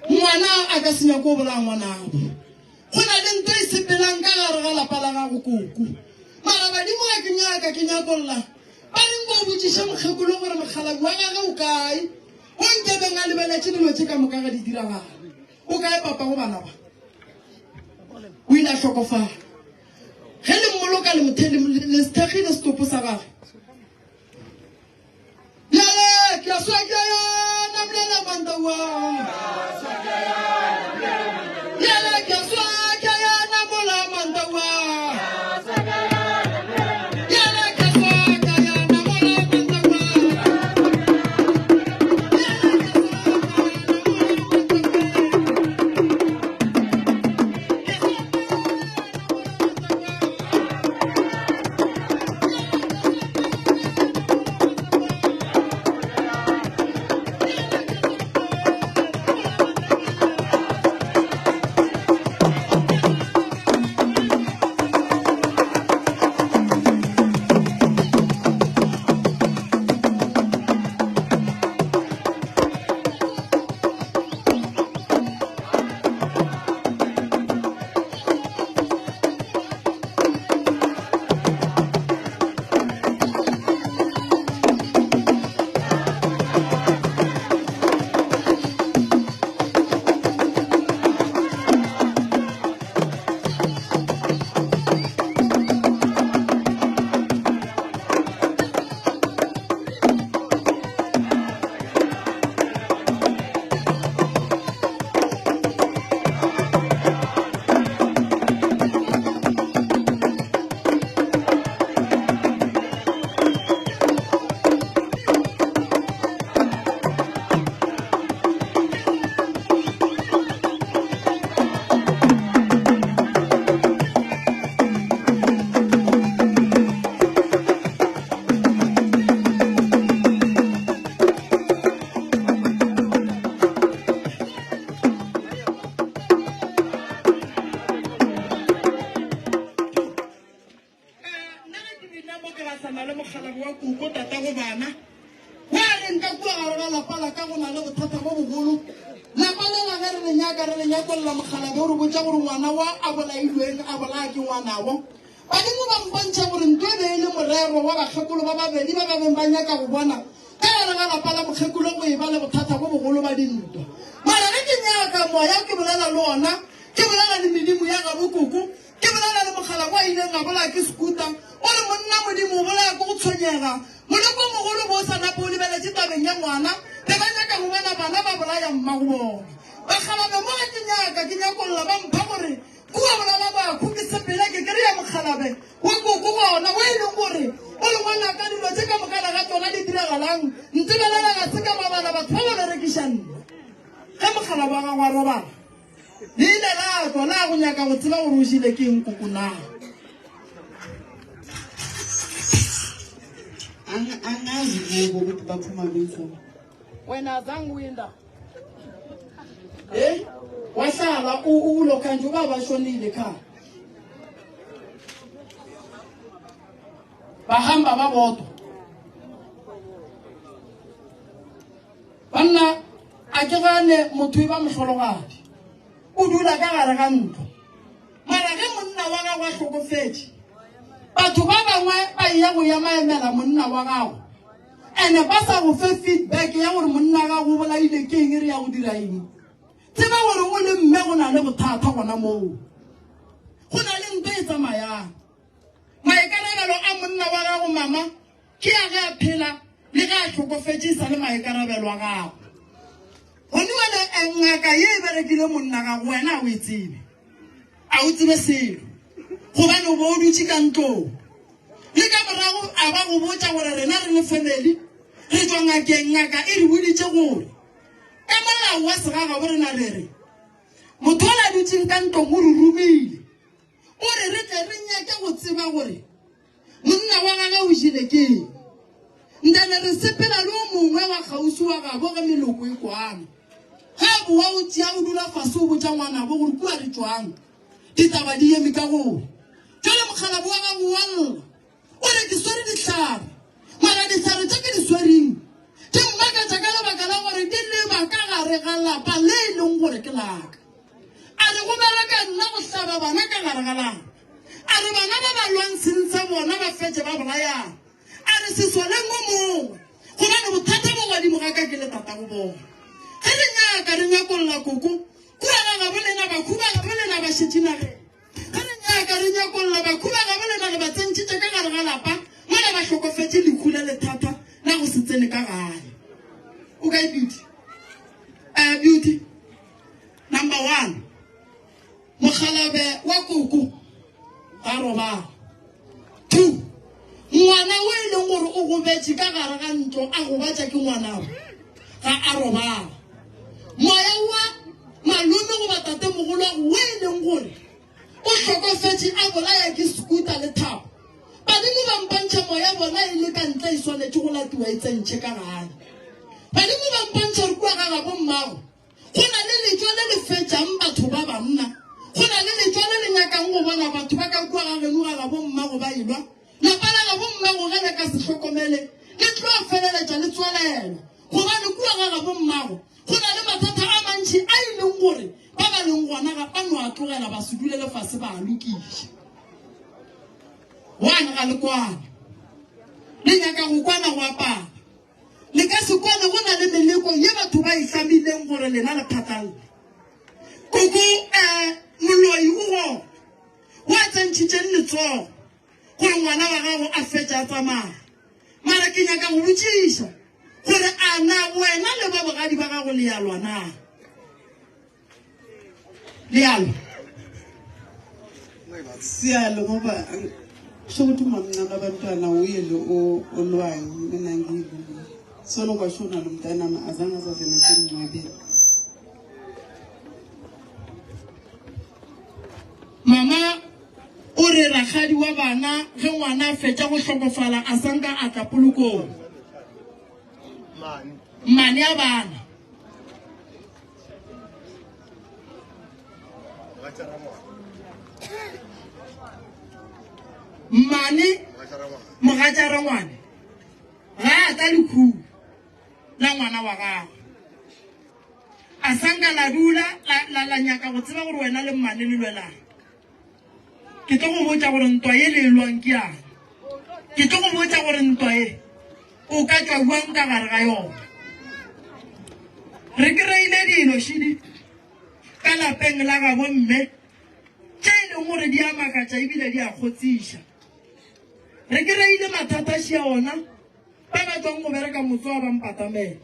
Ngwana a ka se nyake go bolaya ngwanabo. Go na le nto e sepelang ka gare ga lapa la gago, koko. Mara badimo ga ke nyaka ke nyakolla. Ba reng ko o botšiše mokgekolo gore mokgalabi wa gage o kae. O nkebeng a lebeletše dilo tše ka moka ge di diragala. O kae papa go bana ba? O ile a hlokofala. Ge le mmoloka le mothe le thekgile setopo sa gagwe. Bjale ke a swa ke a ya namulela mantaua. Bjale ke a swa ke a ya namola mantaua. Bjale ke a swa ke a ya namola mantaua. Nna ge ke bina mo ke gahlana le mokgalabo wa koko tatago bana. Wa re nka kua gare ga lapa la ka go na le bothata bo bogolo. Lapa lela ge re le nyaka re le nyakolla mokgalabo o re botša gore ngwana wa a bolailweng a bolaya ke ngwanabo. Badimo ba mpontšha gore ntwa e be e le morero wa bakgekolo ba babedi ba ba beng ba nyaka go bona ka gare ga lapa la mokgekolo go eba le bothata bo bogolo ba dintwa. Mara ge ke nyaka moya ke bolela le ona, ke bolela le medimo ya gabo koko, Ke bolela le mokgalabje a ileng a bolaya ke sekuta. O re, Monna Modimo o bolaya ke go tshwenyega. Moleko o mogolo o be o sa nape o lebeletše tabeng ya ngwana. Be ba nyaka go bona bana ba bolaya mmago bona. Bakgalabje mo ge ke nyaka ke nyakolla ba mpha gore kua bolala bakhu ke sepele ke kry-a mokgalabje wa koko gona wo e leng gore o re ngwanaka dilo tše ka mokana ga tšona di diragalang ntebelela ga se ka mabala batho ba ba berekiša nna. Ge mokgalabje wa gago a robala Le ile la tšwa la go nyaka go tseba gore o jele ke eng koko na. Angazi kubo ukuthi baphuma benzani. Wena azange uye ndawo. Eh? Wahlala ulokha nje ubaba ashonile ekhaya. Bahamba babodwa. Banna, a ke gane motho e ba mohlologadi, o dula ka gare ga ntlo. Mara ge monna monna wa gago a hlokofetše, batho ba bangwe ba eya go emaemela monna wa gago ene ba sa go fe feedback ya gore monna wa gago o bolaile ke eng, re ya go dira eng. Tseba gore o le mme go na le bothata gona moo. Go na le nto e tsamayang. Maikarabelo a monna wa gago mama ke a ge a phela le ge a hlokofetše e sa le maikarabelo a gago. Gone jale ngaka ye e berekile monna gago wena a o e tsebe. A o tsebe selo gobane o bo o dutše ka ntlong. Le ka morago a ba go botša gore rena re le family re tšwa ngakeng, ngaka e re boditše gore ka molao wa segagabo rena re re motho ola a dutšeng ka ntlong o re romile o re re tle re nyake go tseba gore monna wa gage o jele ke eng. Ntane re sepela le o mongwe wa kgauswi wa gabo ge meloko e kwana. Ge a boa o tšea o dula fase o botša ngwanabo gore kua re tšwang ditaba di eme ka gore. Jwale mokgalabo wa gago wa lla o re ke swere dihlare, mara dihlare tše ke di swereng di mmakatša ka lebaka la gore di leba ka gare ga lapa le e leng gore ke laka. A re go bereka nna go hlaba bana ka gare ga lapa. A re bana ba ba lwantsheng sa bona ba fetše ba bolayana. A re se swaleng o mongwe gobane bothata bo godimo ga ka ke le tatago bona. Ge re nyaka re nyakolla koko kua ga gabo lena bakhu ba gabo lena ba šetše nageng. Ge re nyaka re nyakolla bakhu ba gabo lena re ba tsentšhitše ka gare ga lapa mola ba hlokofetše lehu le lethata la go se tsene ka gae. O kae Beauty? Beauty number 1. Mokgalabe wa koko ga robala. 2 ngwana o e leng gore o gobetše ka gare ga ntlo a gobatša ke ngwanabo ga a robala. Moya wa malome goba tatemogoloago o e leng gore o hlokofetše a bolaya ke sekuta le thapo. Badimo ba mpontšha moya bona e le ka ntle e swanetše go latiwa e tsentšhe ka gae. Badimo ba mpontšha gore kua ga gabo mmago go na le letšwa le le fetšang batho ba banna. Go na le letšwa le le nyakang go bona batho ba ka kua ga geno ga gabo mmago ba elwa. Lapa la gabo mmago ge le ka se hlokomele le tlo feleletša le tswalelwa gobane kua ga gabo mmago go na le mathata a mantši a e leng gore ba ba leng gona ga ba no a tlogela ba se dule lefase ba a lokiša. One ga le kwane. Le nyaka go kwana go apara. Le ka se kwane go na le meleko ye batho ba e hlamileng gore lena le phatlalle. Koko moloi o gona o a tsentšhitšeng letsogo gore ngwana wa gago a fetše a tsamaya. Mara ke nyaka go botšiša gore a na wena le ba bogadi ba gago le ya lwa na? Le ya lwa? Siyalo ngoba kusho ukuthi umamncane abantwana uye lo olwayo mina ngiyilungile. Solo kwashona lo mntanami azange azaze nasemngcwabeni. Mama o re rakgadi wa bana ge ngwana a fetša go hlokofala a sanka a tla polokong. Mmane a bana. Mmane mogatša rangwane ga a tla lekhung la ngwana wa gagwe. A sanka la dula la nyaka go tseba gore wena le mmane le lwelang. Ke tlo go botša gore ntwa ye le e lwang ke yang. Ke tlo go botša gore ntwa ye o ka tšwa bjang ka gare ga yona. Re kry-ile dilo šidi ka lapeng la gabo mme tše e leng gore di a makatša ebile di a kgotsiša. Re kry-ile mathata šia ona ba ba tswang go bereka motse wa ba mpatamela.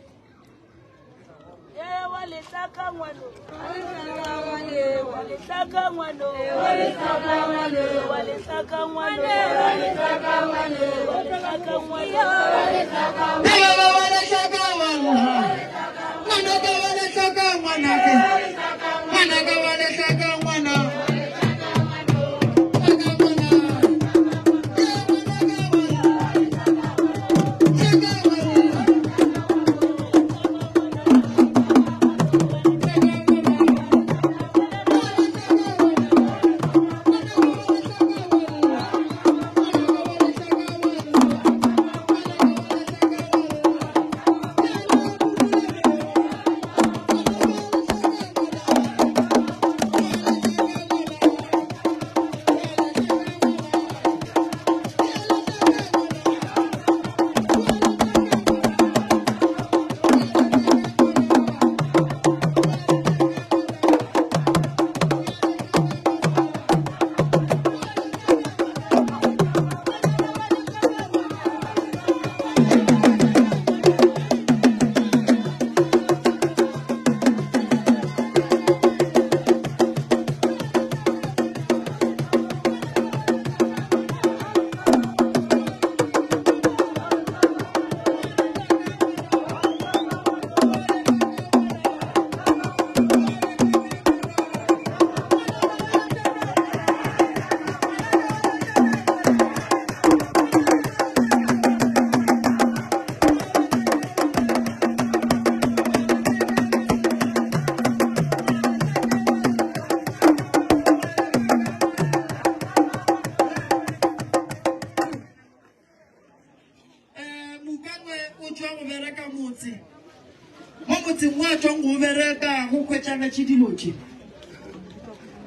motseng wa tswang go bereka go hwetšagetše dilo tše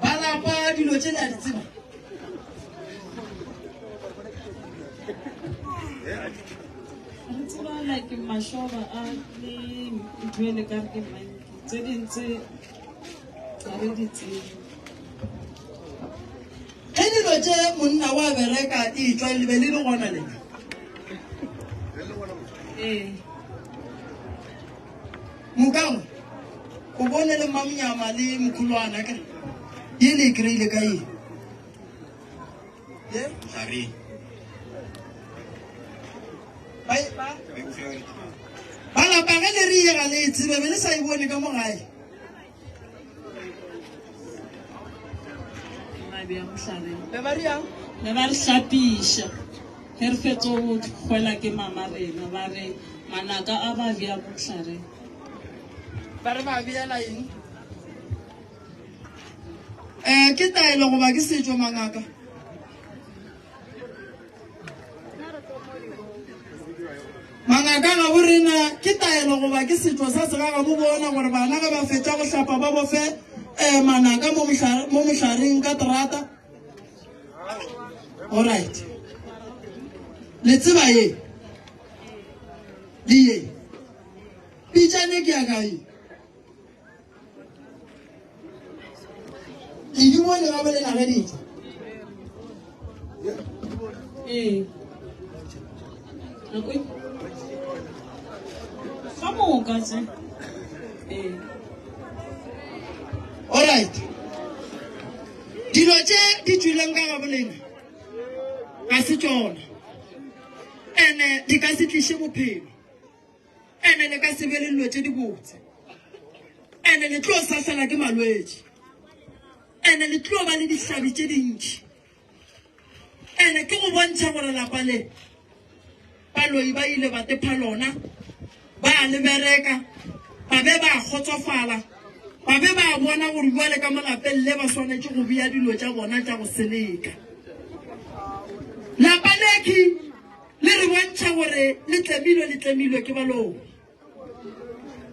ba lapa dilo tše le a di tseba Re tseba like mashoba a le ntho e le ka re ke manki tse ding tse ga re di tsebe. Ge dilo tše monna wa bereka e tšwa le be le le gona lena? Ee. Mokangwe o bone le mmamonyama le mokholwana ka ye le e kry-ile ka eng? Ye? Gare. Ba ba lapa ge le re ye ga le e tsebe be le sa e bone ka mo gae. Be ba re Ne ba re hlapiša ge re fetso go hwela ke mama rena ba re manaka a ba bea mohlareng. Ba re ba beela eng? Um ke taelo goba ke setšo mangaka? Mangaka ga bo rena ke taelo goba ke setšo sa segagabo bona gore bana ge ba fetša go hlapa ba bofe um manaka mo mohlareng ka terata. Alright. Le tseba ye le ye pitšane ke ya kae? Le di bone ga bolela ge di tšwa. Ee. Nako e ka moka tse. Ee. Alright. Dilo tše di tšwileng ka ga bolena ga se tšona. Ene di ka se tliše bophelo. Ene le ka se be le dilo tše dibotse. Ene le tlo sahlela ke malwetši. Ene le tlo ba le dihlabi tše dintši. Ene ke go bontšha gore lapa le baloi ba ile ba tepha lona, ba le bereka, ba be ba kgotsofala, ba be ba bona gore bjale ka mo lapeng le ba swanetše go bea dilo tša bona tša go seleka. Lapa lekhi Le re bontšha gore le tlemilwe, le tlemilwe ke baloi.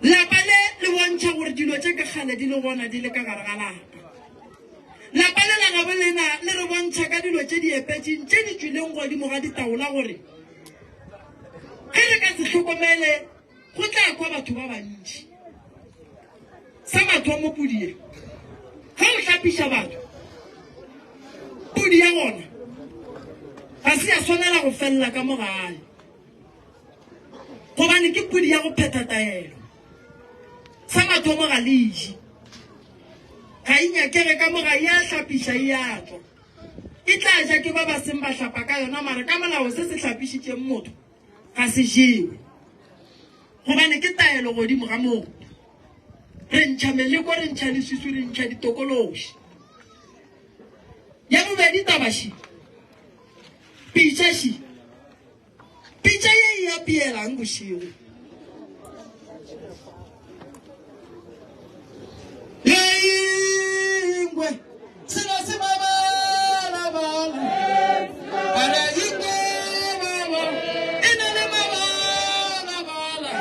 Lapa le le bontšha gore dilo tše ke kgale di le gona di le ka gare ga lapa. Lapa le la gabo lena le re bontšha ka dilo tše di epetšeng tše di tšwileng godimo ga ditaola gore ge re ka se hlokomele go tla kwa batho ba bantši. Sa mathomo pudi ye ge o hlapiša batho pudi ya gona ga se ya swanela go felela ka mo gae gobane ke pudi ya go phetha taelo. Sa mathomo ga le je, ga e nyakege ka mo gae, ya hlapiša e ya tšwa. E tla ja ke ba ba seng ba hlapa ka yona, mara ka molao se se hlapišitšeng motho ga se jewe gobane ke taelo. Godimo ga moo re ntšha meleko, re ntšha leswiswi, re ntšha ditokološi. Ya bobedi tabaši pitša ši pitša ye e apielang bošego. Yengwe selo se mabalabala a re yengwe baba e na le mabalabala.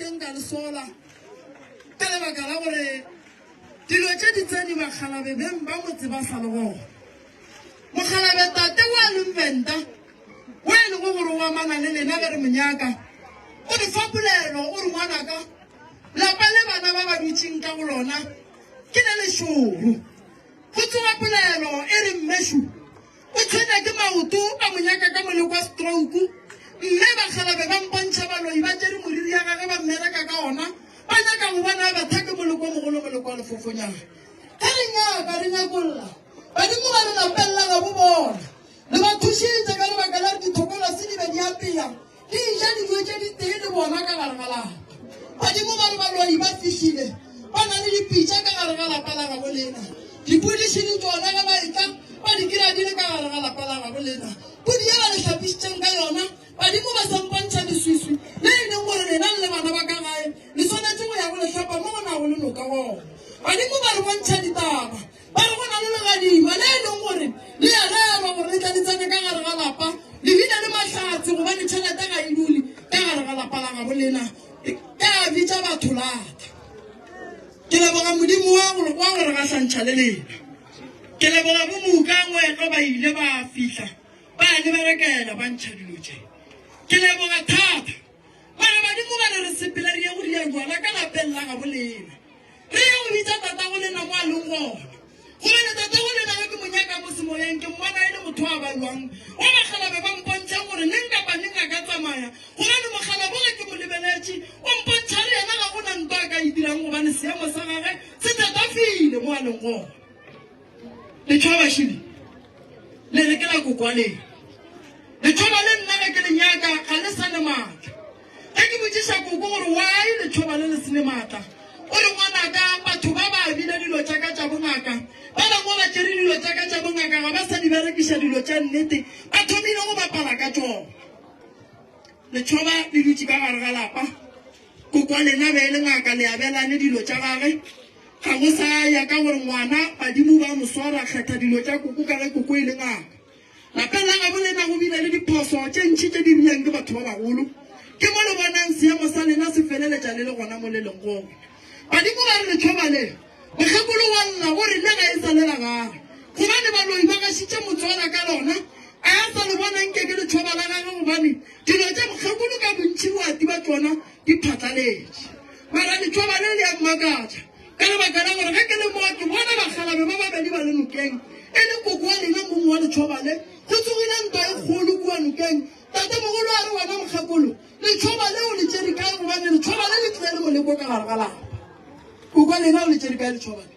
sekeng ka le sola ka lebaka la gore dilo tše di tsene bakgalabe beng ba motse ba sa le gona. Mokgalabe tate wa leng Venda, o e lego gore o amana le lena ge re mo nyaka, o re fa polelo, o re ngwanaka, lapa le bana ba ba dutšeng ka go lona ke le lešoro. Go tsoga polelo e re mmešu o tshwenya ke maoto ba mo nyaka ka moleko wa stroke, mme bakgalabe ba mpontšha baloi ba tšere moriri ya gage ba mmereka ka ona, ba nyaka go bona a betha ke moleko o mogolo, moleko wa lefofonyana. Ge re nyaka re nyakolla, badimo ba re lapella gabo bona. Le ba thušitše ka lebaka la gore dithokolase di be di apea, di ja dijo tše di tee le bona ka gare ga lapa. Badimo ba re baloi ba fihlile, ba na le dipitša ka gare ga lapa la gabo lena. Dipodiši le tšona ge ba etla ba di kry-a di le ka gare ga lapa la gabo lena. Podi ye ba le hlapišitšeng ka yona, badimo ba sa mpontšha leswiswi le e leng gore lena le le bana ba ka gae le swanetše go ya go le hlapa mo go nago le noka gona. Badimo ba re bontšha ditaba. Ba re go na le legadima le e leng gore le a rerwa gore le tle le tsene ka gare ga lapa, le bile le mahlatse gobane tšhelete ga e dule ka gare ga lapa la gabo lena. Ka bitša batho lata. Ke leboga Modimo wa gore wa gore gahlantšha le lena. Ke leboga bo Moka Ngwetlo ba ile ba fihla ba le berekela ba ntšha dilo tše. Ke leboga thata. Mara badimo ba re re sepele re ye go ria jwala ka lapeng la gabo lena. Re ye go bitša tatago lena mo a leng gona. Gobane tatago lena ge ke mo nyaka mo semoyeng ke mmona e le motho a balwang wa bakgalabe ba mpontšhang gore neng kapa neng a ka tsamaya. Gobane mokgalabo ge ke mo lebeletše o mpontšha re yena ga go na ntwa a ka e dirang gobane seemo sa gage se thatafile mo a leng gona. Letšhoba šele le re ke la kokwa lena. Letšhoba le nna ge ke le nyaka ga le sa ne maatla. Ge ke botšiša koko gore why letšhoba le le se ne maatla, o re ngwanaka batho ba ba abile dilo tša ka tša bongaka, ba bangwe ba tšere dilo tša ka tša bongaka ga ba sa di berekiša dilo tša nnete, ba thomile go bapala ka tšona. Letšhoba le dutše ka gare ga lapa, koko wa lena be e le ngaka le abelane dilo tša gage. Ga go sa ya ka gore ngwana badimo ba mo swara kgetha dilo tša koko ka ge koko e le ngaka. Lapeng la gabo lena go bile le diphoso tše ntši tše di dirilweng ke batho ba bagolo. Ke mo le bonang seemo sa lena se feleletša le le gona mo le leng gona. Badimo ba re letšhoba le, mokgekolo wa lla o re le ga e sa le la gagwe gobane baloi ba gašitše motswala ka lona, a a sa le bona nke ke letšhoba la gagwe gobane dilo tša mokgekolo ka bontši boati ba tšona di phatlaletše. Mara letšhoba le le a mmakatša. Ka lebaka la gore ge ke le mo ke bona bakgalabe ba babedi ba le nokeng, e le koko wa lena mong wa letšhoba le, go tsogile ntwa e kgolo kua nokeng. Tatemogolo a re, Wena mokgekolo, letšhoba le o le tšere kae? Gobane letšhoba le le tlile le moleko ka gare ga lapa. Koko wa lena o le tšere kae letšhoba le?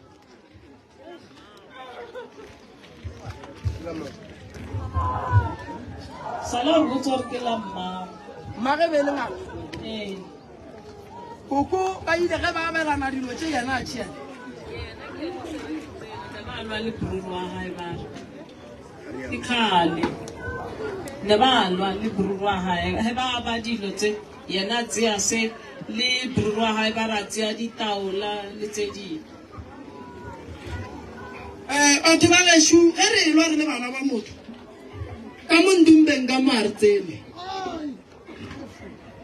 Sala o re botsa gore ke la mmago. Mmage be e le ngaka. Ee. Koko ba ile ge ba abelana dilo tše yena a tšea. Ne ba lwa le bruru wa gae ba re ke kgale ne ba lwa le bruru wa gae ge ba aba dilo tse yena a tseya se le bruru wa gae ba ra tseya ditaola le tse dingwe. Eh, batho ba gešo ge re elwa re le bana ba motho ka mo ndumbeng ka mo a re tsene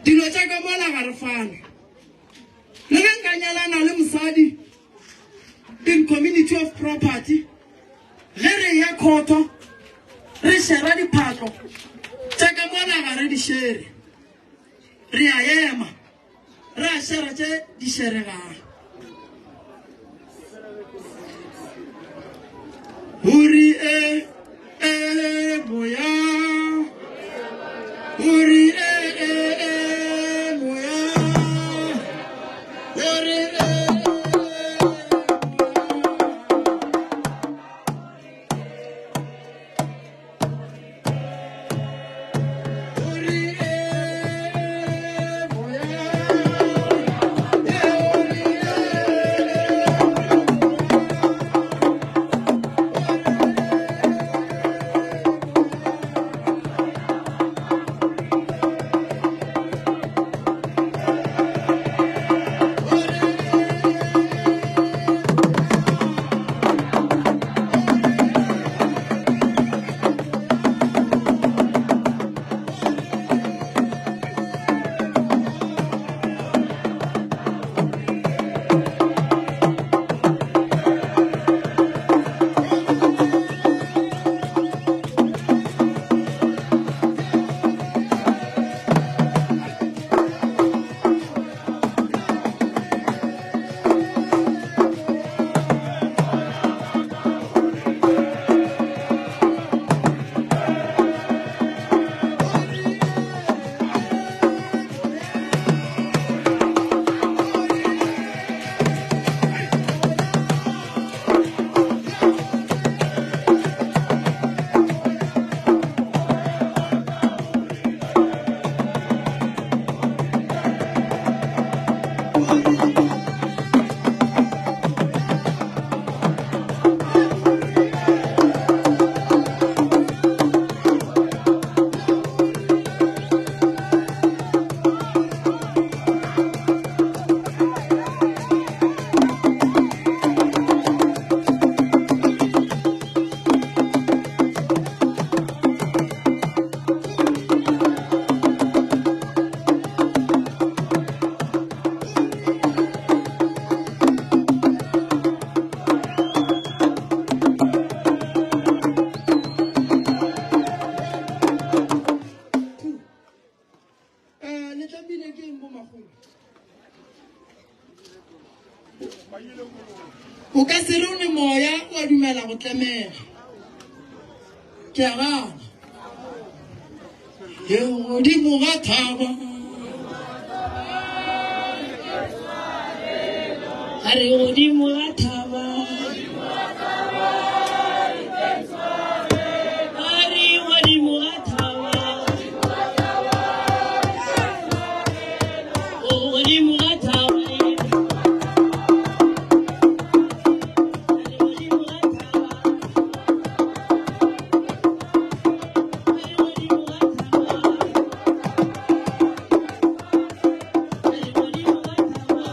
dilo tša ka mola ga re fane le ge nka nyalana le mosadi in community of property ge re ya khotho re shera diphatlo tša ka mola ga re di shere re a ema Re a šera tše di šeregang. Huri e e moya. Huri e e e moya. Huri e. makgolo. O ka se re o ne moya wa dumela go tlemega. Ke a gana. Ke godimo ga thaba. A re godimo ga thaba. A re godimo ga thaba. O godimo ga thaba. A re godimo ga thaba. A re godimo ga thaba. A re godimo ga thaba. A re godimo ga thaba.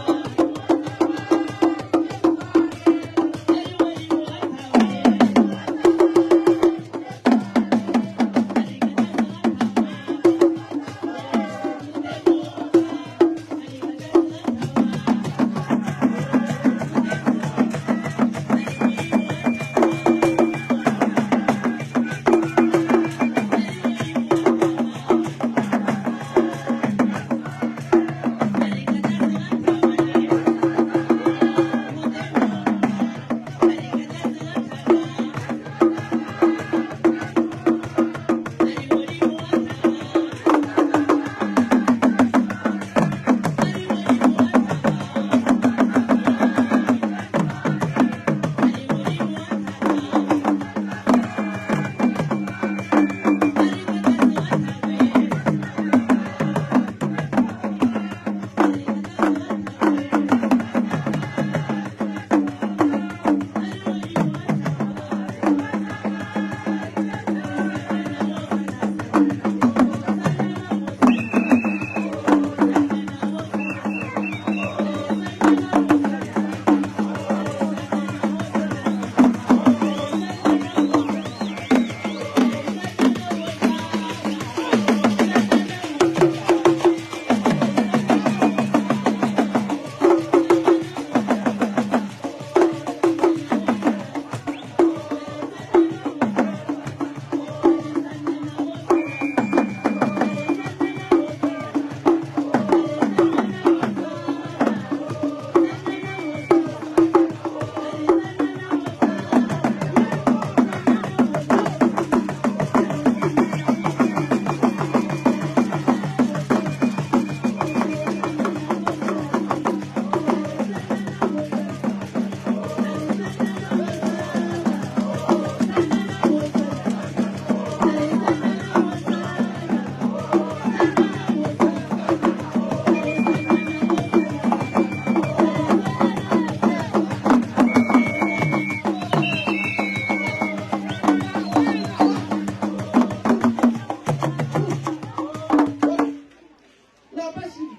Lapa šidi.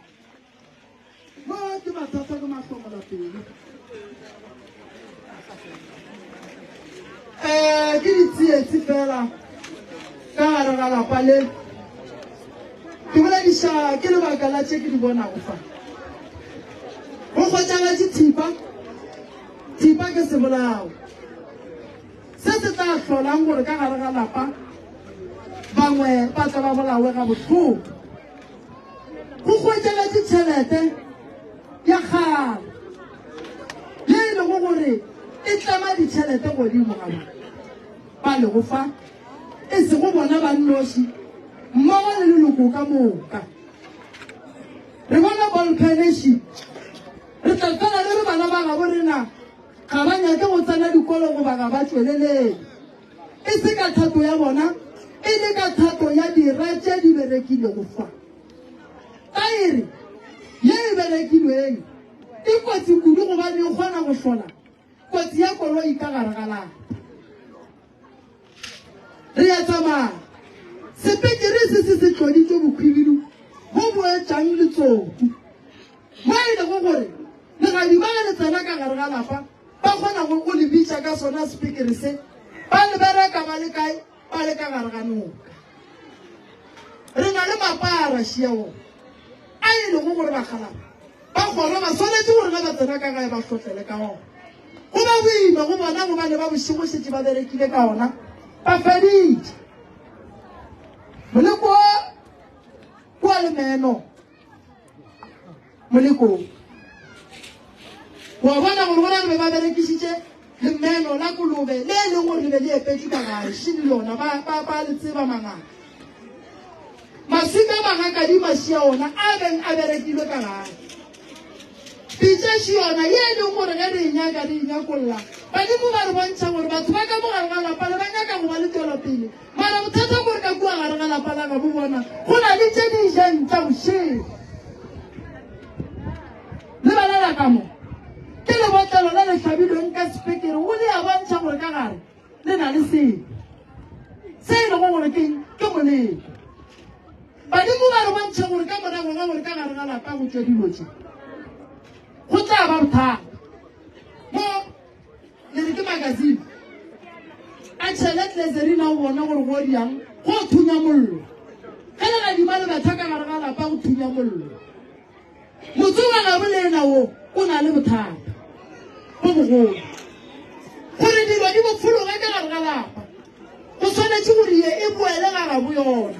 Mo ke mathata ke mahlomola pelo. Eh, ke ditsietsi fela ka gare ga lapa le. Ke bolediša ke lebaka la tše ke di bonago fa. Go kgotšagatše thipa, thipa ke sebolao. Se se tla hlolang gore ka gare ga lapa bangwe ba tla ba bolawe ga bohloko. Go hwetšagatše tšhelete ya kgale ye e lego gore e tlema ditšhelete godimo ga ba ba lego fa, e sego bona ba nnoši, mmogo le leloko ka moka. Re bona bolpheneši, re tla fela re re bana ba gabo rena ga ba nyake go tsena dikolo goba ga ba tšwelelele, e se ka thato ya bona, e le ka thato ya dira tše di berekilego fa. Taere ye e berekilweng e kotsi kudu gobane e kgona go hlola kotsi ya koloi ka gare ga lapa. Re a tsamaya. Sepekere se se se tloditšwe bokhwibidu bo bo etšang letsoku, mo e lego gore legadima ge le tsena ka gare ga lapa ba kgona go go le bitša ka sona sepekere se, ba le bereka ba le kae? Ba le ka gare ga noka. Re na le mapara šiaong a e lego gore bakgalabje ba kgoro ba swanetše gore ge ba tsena ka gae ba hlotlele ka ona. Go ba boima go bona gobane ba bošego šetše ba berekile ka ona ba feditše. Moleko wo kua le meno. Molekong. Wa bona gore bona re be ba berekišitše lemeno la kolobe le e leng gore le be le epetšwe ka gare, šele lona ba, ba, ba le tseba mangaka. Maswika a magakadi mašia ona a beng a berekilwe ka gare. Pitša še yona ye e leng gore ge re e nyaka re e nyakolla. Badimo ba re bontšha gore batho ba ka mo gare ga lapa le ba nyaka go ba le tšwelopele. Mara bothata ke gore ka kua gare ga lapa la gabo bona go na le tše di jang tša bošego. Lebelela ka mo. Ke lebotlelo le le hlabilweng ka sepekere o le a bontšha gore ka gare le na le selo. Se e lego gore ke ke moleko. Badimo ba re bontšha gore ka morago ga gore ka gare ga lapa go tšwe dilo tše go tla ba bothata. Mo le re ke magazine a tšhele tleserina o bona gore go diang go thunya mollo. Ge legadima le betha ka gare ga lapa go thunya mollo. Motse wa gabo le yena wo o na le bothata bo bogolo. Gore dilo di bofologe ka gare ga lapa, go swanetše gore ye e boele ga gabo yona.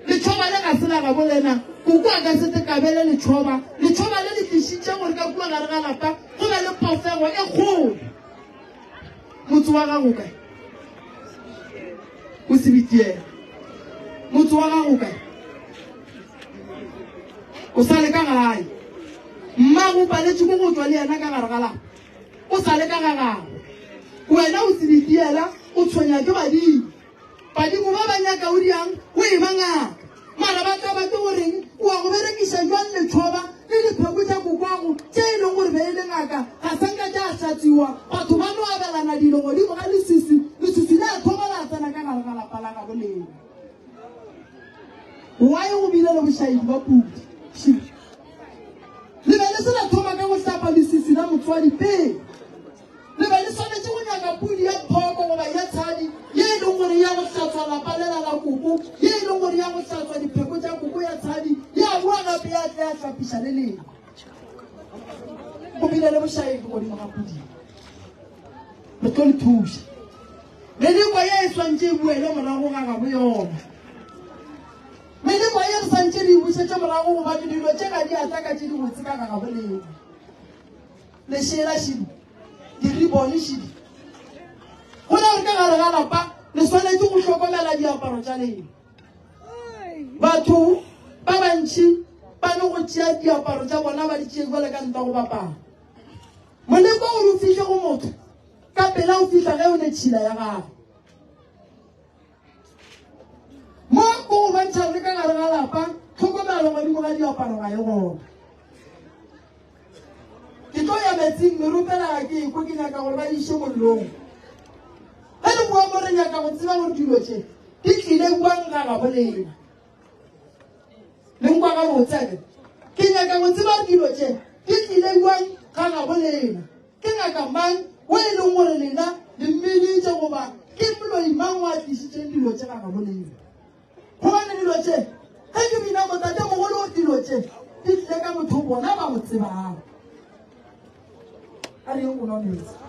Letšhoba le ga se la gabo lena, koko a ka se te kabele letšhoba. Letšhoba le le tlišitše gore ka kua gare ga lapa go be le pofego e kgolo. Motse wa gago kae? O sebitiela. Motse wa gago kae? O sa le ka gae. Mmago o paletše ko go tšwa le yena ka gare ga lapa. O sa le ka ga gagwe. Wena o sebitiela, o tshwenya ke badimo. Badimo ba ba nyaka o diang o e ba ngaka. Mara ba tla ba ke goreng o wa go berekiša jwang letšhoba le dipheko tša kokwago tše e leng gore be e le ngaka ga sa nka tša hlatswiwa. Batho ba no abelana dilo godimo ga leswiswi, leswiswi le a thoma la tsena ka gare ga lapa la gabo lena. Why go bile le bošaedi ba pudi? Le be le se la thoma ka go hlapa leswiswi la motswadi pele. Le be le swanetše go nyaka pudi ya phoko goba ya tshadi ye e leng gore ya go hlatswa lapa lela la koko, ye e leng gore ya go hlatswa dipheko tša koko ya tshadi, ya boa gape ya tla ya hlapiša le lena. Go bile le bošaedi godimo ga pudi. Re tlo le thuša. Meleko ye e swantše e boele morago ga gabo yona. Meleko ye re swantše re e bušetše morago gobane dilo tše ga di a tla ka tše dibotse ka ga gabo lena. Lešela šidi, diribone šidi. Go na gore ka gare ga lapa le swanetše go hlokomela diaparo tša lena. Batho ba bantši ba no go tšea diaparo tša bona ba di tšee jwale ka ntwa go bapala. Moleko gore o fihle go motho ka pela o fihla ge o ne tšhila ya gagwe. Mo go bontšha gore ka gare ga lapa tlhokomelo godimo ga diaparo ga e gona. Ke tlo ya metsing, meropela ga ke ekwe, ke nyaka gore ba iše mollong. Ge le boa mo re nyaka go tseba gore dilo tše di tlile bjang ga gabo lena. Le nkwa gabotse ake? Ke nyaka go tseba gore dilo tše di tlile bjang ga gabo lena. Ke ngaka mang o e leng gore lena le mmiditše goba ke moloi mang o a tlišitšeng dilo tše ga gabo lena? Gobane dilo tše, ge ke bina mo tatemogolo o dilo tše di tlile ka motho bona ba mo tsebang. A re yeng go nwa meetse.